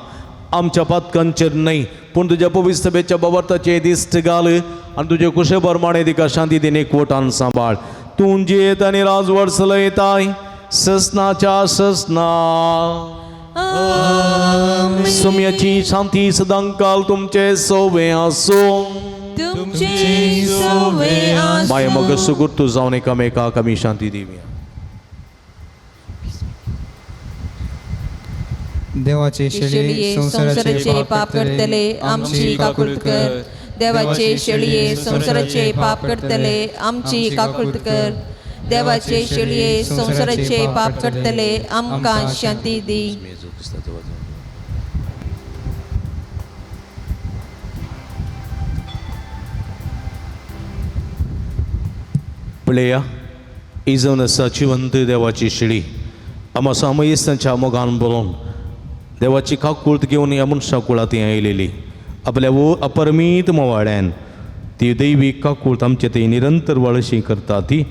आमच्या पातकांचेर न्हय पूण तुज्या पवित्र सभेच्या बवर्ताचे दिश्ट घाल आनी तुजे कुशे प्रमाणे तिका शांती दिने कोटान सांबाळ. तूं जियेत आनी राजवट चलयताय ससनाच्या ससना. सुम्याची शांती सदांकाल तुमचे सोवे आसूं. तुमचे सोवे आसूं. माय मग सुगुर्तू जावन एकामेकाक आमी शांती दिवया. देवाचे शेळये संसाराचे पाप करतले आमची काकुळट कर. देवाचे शेळये संसाराचे पाप करतले आमची काकुळट कर. देवाचे शेळये संसाराचे पाप करतले आमकां शांती दी. पळया इजवन आसा जिवंत देवाची शेळी आमा सामयेस्तांच्या मोगान बरोवन देवाची काकुळट घेवन ह्या मनशा कुळां ती आयलेली आपल्या वो अपरमीत मोवाळ्यान ती दैवीक काकुळट आमचे ती निरंतर वळशी करता ती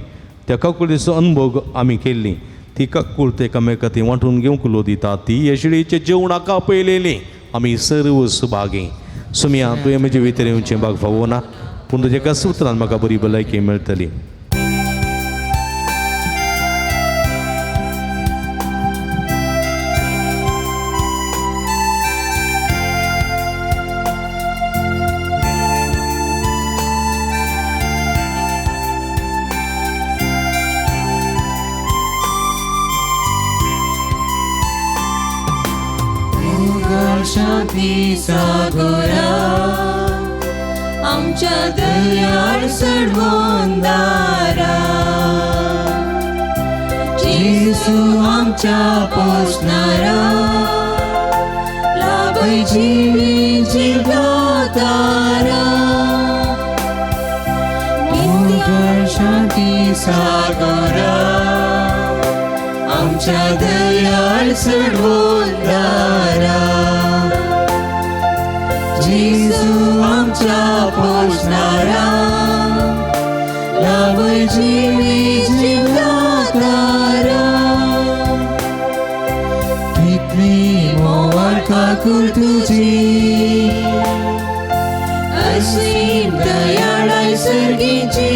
त्या काकुळटीचो अनुभव आमी केल्ली ती काकुळट एकामेका ती वांटून घेवंक लो दिता ती ह्या शेळीचें जेवणाक आपयलेली आमी सर्व सुभागी. सुमिया तुवें म्हजे भितर येवचें भाग फावो ना पूण तुज्या एका उतरान म्हाका बरी भलायकी मेळटली. शांती सागोरा आमच्या दर्यार चडवून दारा जेजू आमच्या पोसणारा लाभय जिवी जिवदातारा. मोगळ शांती सागोरा आमच्या दर्यार चडवून दारा जेजू आमच्या पोसणारा लाभय जिवी जिवदातारा. कितली मोवाळ काकूळ तुजी असीम दयाळाय सर्गीची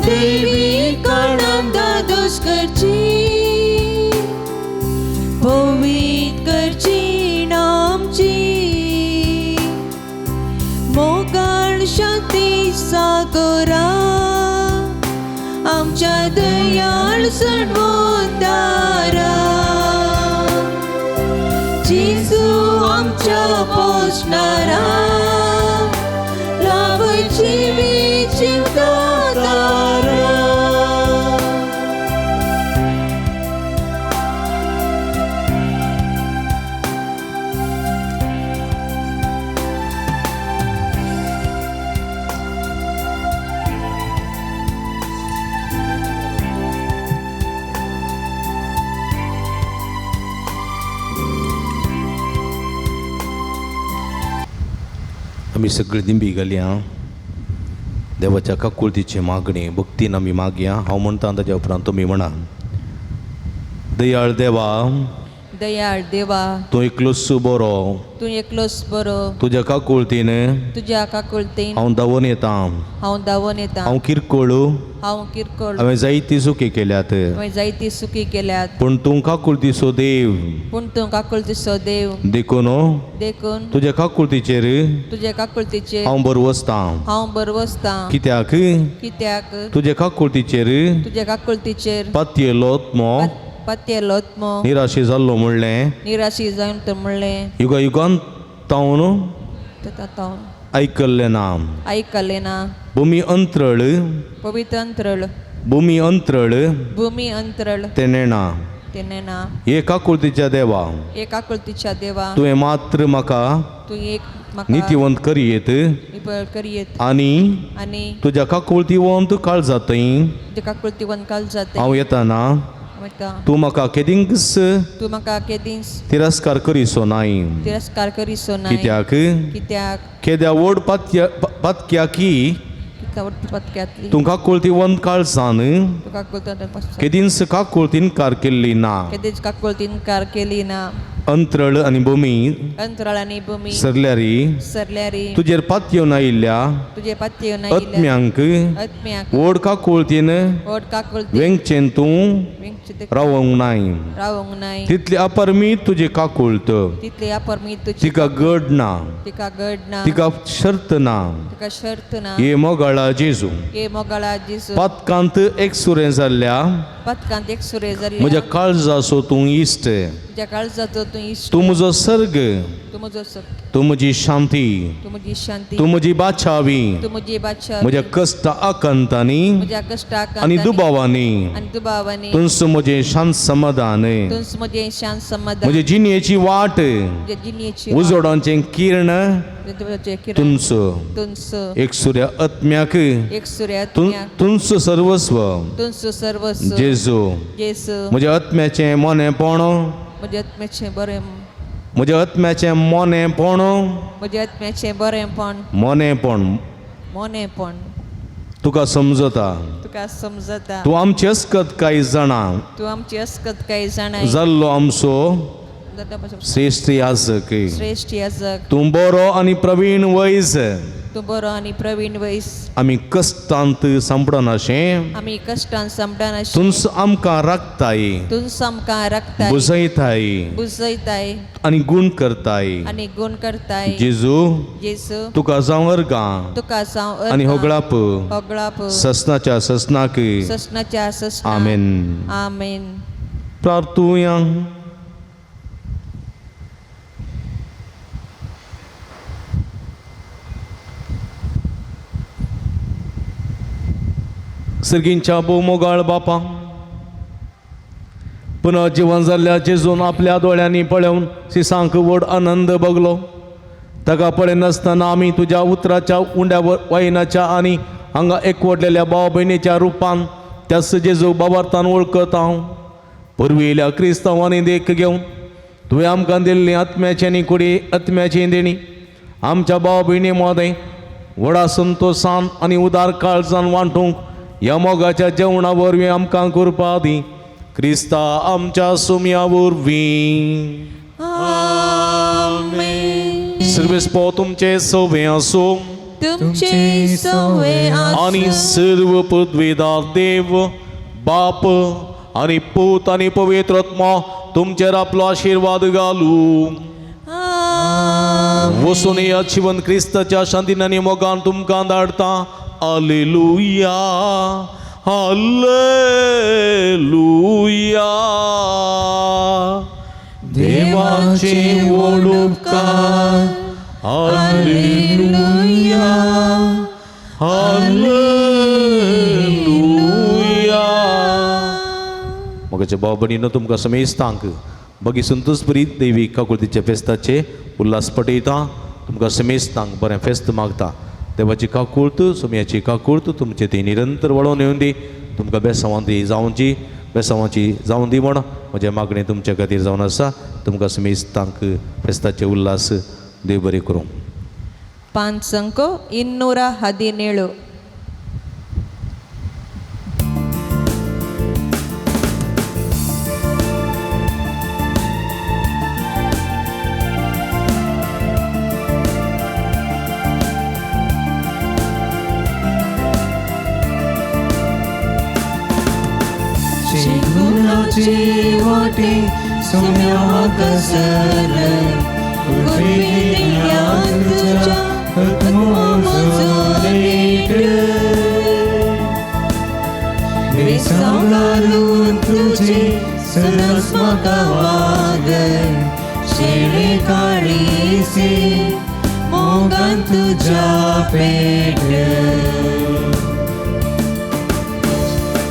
देवी कोणाक दादोस करची पवित्र करची नामची मोगाळ शांती सागोरा आमच्या दयाळ चडवून दारा जेजू आमच्या पोसणारा लाभय जिवी जिवदातारा. आमी सगळी दिंबी घालया देवाच्या काकुळतीची मागणी भक्तीन आमी मागया. हांव म्हणटा ताच्या उपरांत तुमी म्हणा. दयाळ देवा, दयाळ देवा, तूं एकलोच बरो, तूं एकलोच बरो, तुज्या काकुळतीन तुज्या काकुळतीन हांव धांवून येता, हांव धांवून येता, हांव किरकोळ, हांव किरकोळ, हांवें जायती चुकी केल्यात, हांवें जायती चुकी केल्यात, पूण तूं काकुळतीचो देव, पूण तूं काकुळतीचो देव, देखून देखून तुज्या काकुळतीचेर तुज्या काकुळतीचेर हांव बरवसतां, हांव बरवसतां, कित्याक कित्याक तुज्या काकुळतीचेर तुज्या काकुळतीचेर पातयेलो आत्मो पातयेलो आत्मो निराशी जाल्लो म्हणलें, निराशी जावन तर म्हणलें, युगा युगांत तावन तावन आयकल्लें ना, आयकलें ना, भुमी अंत्रळ, पवित्र अंत्रळ, भुमी अंत्रळ भुमी अंत्रळ तें नेणा, तें नेणा, हे काकुळतीच्या देवा, हे काकुळतीच्या देवा, तुवें मात्र म्हाका तूं एक नितीवंत करयेत करयेत आनी आनी तुज्या काकुळतीवंत काळजांतय तुज्या काकुळतीवंत काळजांतय हांव येताना तूं म्हाका केदींच तूं म्हाका केदींच तिरस्कार करिसो नाय तिरस्कार करिसो नाय. कित्याक कित्याक केद्या व्हड पातक्याकी पत्क्यांतली तूं काकुळतीवंत काळजान तूं काकुळतीवंत केदींच काकुळतीनकार केल्ली ना. केदींच काकुळतीनकार केली ना. अंतरळ आनी भूमी अंतराळ आनी भूमी सरल्यारी सरल्यारी तुजेर पातयेवन आयिल्ल्या तुजेर पातयेवन आयिल्ल्या आत्म्यांक आत्म्याक व्हड काकुळतीन व्हड काकुळतीन वेंगचेन तूं वेंगचें रावोंक नाय. रावोंक नाय. तितली अपरमीत तुजी काकुळत तितली अपरमीत तुजी तिका गड ना. तिका गड ना. तिका शर्त ना. तिका शर्त ना. हे मोगाळा जेजू हे मोगाळा जेजू पातकांत एकसुरें जाल्ल्या पातकांत एकसुरें जाल्ल्या म्हज्या काळजाचो तूं इश्ट म्हज्या काळजाचो तूं इश्ट तूं म्हजो सर्ग तूं म्हजो सर्ग तूं म्हजी शांती तूं म्हजी शांती तूं म्हजी बाचावी तूं म्हजी बादशाही म्हज्या कश्ट आकांतांनी म्हज्या कश्ट आनी दुबावांनी आनी दुबावांनी तुंच म्हजें शांत समाधान तुंच म्हजें शांत समाधान म्हजे जिणेची वाट म्हजे जिणेची वाट उजोडांचें किर्ण तुंच तुंच एकसुऱ्या आत्म्याक एकसुऱ्या आत्म्याक तुंच सर्वस्व तुंच सर्वस्व जेजू जेजू म्हज्या आत्म्याचें मोनेपण म्हज्या आत्म्याचें बरें म्हज्या आत्म्याचें मोनेपण म्हज्या आत्म्याचें बरेंपण मोनेपण मोनेपण तुका समजता तुका समजता तूं आमची अस्कत कांय जाणा तूं आमची अस्कत कांय जाणाय जाल्लो आमचो श्रेश्ठ याजक श्रेश्ठ याजक तूं बरो आनी प्रवीण वैज तूं बरो आनी प्रवीण वैज आमी कश्टांत सांपडनाशें आमी कश्टान सांपडनाशें तुंच आमकां राखताय तुंच आमकां राखताय बुजयताय बुजयताय आनी गूण करताय आनी गूण करताय जेजू जेजू तुका जावं अर्गां तुका जावं आनी होगळाप होगळाप ससनाच्या ससनाक ससनाच्या ससनाक आमेन आमेन. प्रार्थुया. सर्गींच्या भोवमोगाळ बापा पुनः जिवन जाल्ल्या जेजून आपल्या दोळ्यांनी पळोवन सिसांक व्हड आनंद भोगलो. ताका पळयनासतना आमी तुज्या उतराच्या उंड्या वायनाच्या आनी हांगा एकवटलेल्या भाव भयणीच्या रुपान त्याच जेजू बाबार्थान वळखत हांव. पुर्विल्ल्या क्रिस्तांवांनी देख घेवन तुवें आमकां दिल्ली आत्म्याची आनी कुडी आत्म्याची देणी आमच्या भाव भयणी मदें व्हडा संतोसान आनी उदार काळजान वांटूंक ह्या मोगाच्या जेवणा वरवीं आमकां कृपा दी. क्रिस्ता आमच्या सुम्या वरवीं. सर्वेस्पो तुमचे सवे आसूं तुमचे सवे आनी आसूं सर्व पृथ्वीदार देव बाप आनी पूत आनी पवित्र आत्मा तुमचेर आपलो आशिर्वाद घालूं. वसून या जिवन क्रिस्ताच्या शांतीन आनी मोगान तुमकां धाडटा. आलेलुया हालेलुया. देवाचे व्हड उपकार. Hallelujah hallelujah. मगाच्या भाव भयणीनो तुमकां समेस्तांक बगी संतोष देवी काकुळतीच्या फेस्ताचे उल्हास पटयता. तुमकां समेस्तांक बरें फेस्त मागता. देवाची काकुळत सोम्याची काकुळत तुमचे ती निरंतर वळोवन येवन दी. तुमकां बेसांवांती जावची बेसांवाची जावन दी म्हण म्हजें मागणें तुमच्या खातीर जावन आसा. तुमकां समेस्तांक फेस्ताचे उल्हास देव बरें करूं. 5 अंक 217. चिगुणाची वाटे सुम्या कसर उर्विल्या तुझ्या आत्मो नीट बेसांव घालून तुझे सदांच म्हाका वागय शेळे काळीसे मोगान तुझ्या पेट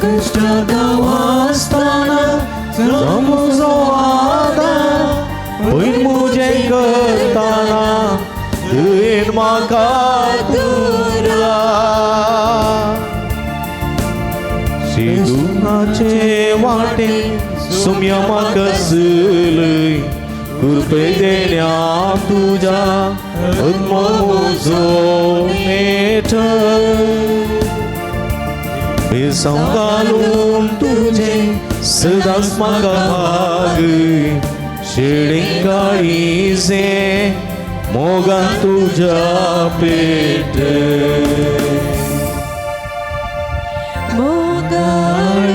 कष्टात वासताना म्हजो आदार पयर म्हजें करताना म्हाका तुरा शिदुनाचे वाटे सुम्या म्हाका चलय कृपे देण्या तुज्या उद्मोजो नेट बेसांव घालून तुजें सदांच म्हाका भागय शेळींकाळीजे मोगान तुज्या पेट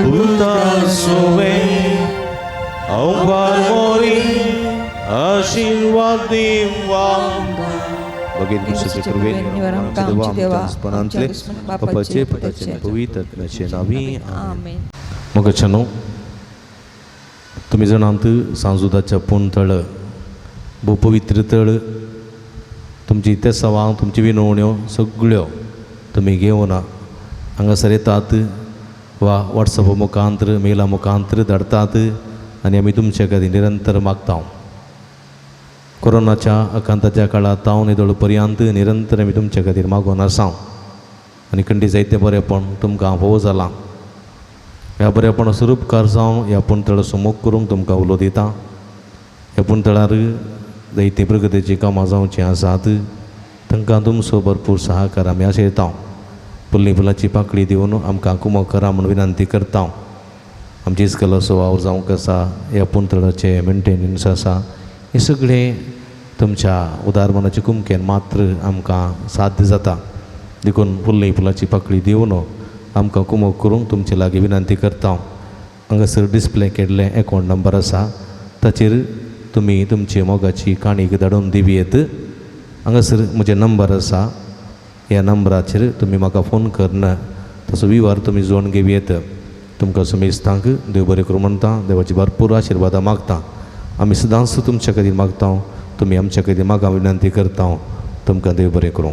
पुता सोवे हांव मोरी आशीर्वाद दिवा बगेन कृष्णाचे कृपेन निवारण देवा आमच्या देवा, आमच्या दुस्पणांतले आमच्या दुस्पण बापाचे पुताचे पवित्र आत्म्याचे नावी आमेन. मोगाच्यानो तुमी जाणात सांजुदाच्या पूण तळ भोव पवित्र तळ तुमची तेसावां तुमची विनवण्यो सगळ्यो तुमी घेवन हांगासर येतात वा वॉट्सॅप मुखांतर मेला मुखांतर धाडटात आनी आमी तुमचे खातीर निरंतर मागता. कोरोनाच्या आकांताच्या काळांत हांव निदळ पर्यंत निरंतर आमी तुमचे खातीर मागून आसा आनी खंडी जायतें बरेंपण तुमकां भोव जालां. ह्या बरेपणाचो उपकार जावन ह्या पुणतळाचो मोग करूंक तुमकां उलो दिता. ह्या पुणतळार जायतीं प्रगतीचीं कामां जावचीं आसात तांकां तुमचो भरपूर सहकार आमी आशयता. फुल्ली फुलाची पाकळी दिवन आमकां कुमक करा म्हूण विनंती करता. आमची इस्कलाचो वावर जावंक आसा ह्या पुणतळाचें मेंटेनन्स आसा हें सगळें तुमच्या उदार मनाचे कुमकेन मात्र आमकां साध्य जाता. देखून फुल्ली फुलाची पाकळी दिवन आमकां कुमक करूंक तुमचे लागीं विनंती करता. हांगासर डिस्प्ले केल्लें एकावंट नंबर आसा ताचेर तुमी तुमची मोगाची काणीक धाडून दिवयेत. हांगासर म्हजें नंबर आसा ह्या नंबराचेर तुमी म्हाका फोन करून तसो विवार तुमी जोडून घेवयेत. तुमकां सुमेस्तांक देव बरें करूं म्हणटा. देवाची भरपूर आशिर्वादां मागता. आमी सदांच तुमच्या खातीर मागता तुमी आमच्या खातीर म्हाका विनंती करता. तुमकां देव बरें करूं.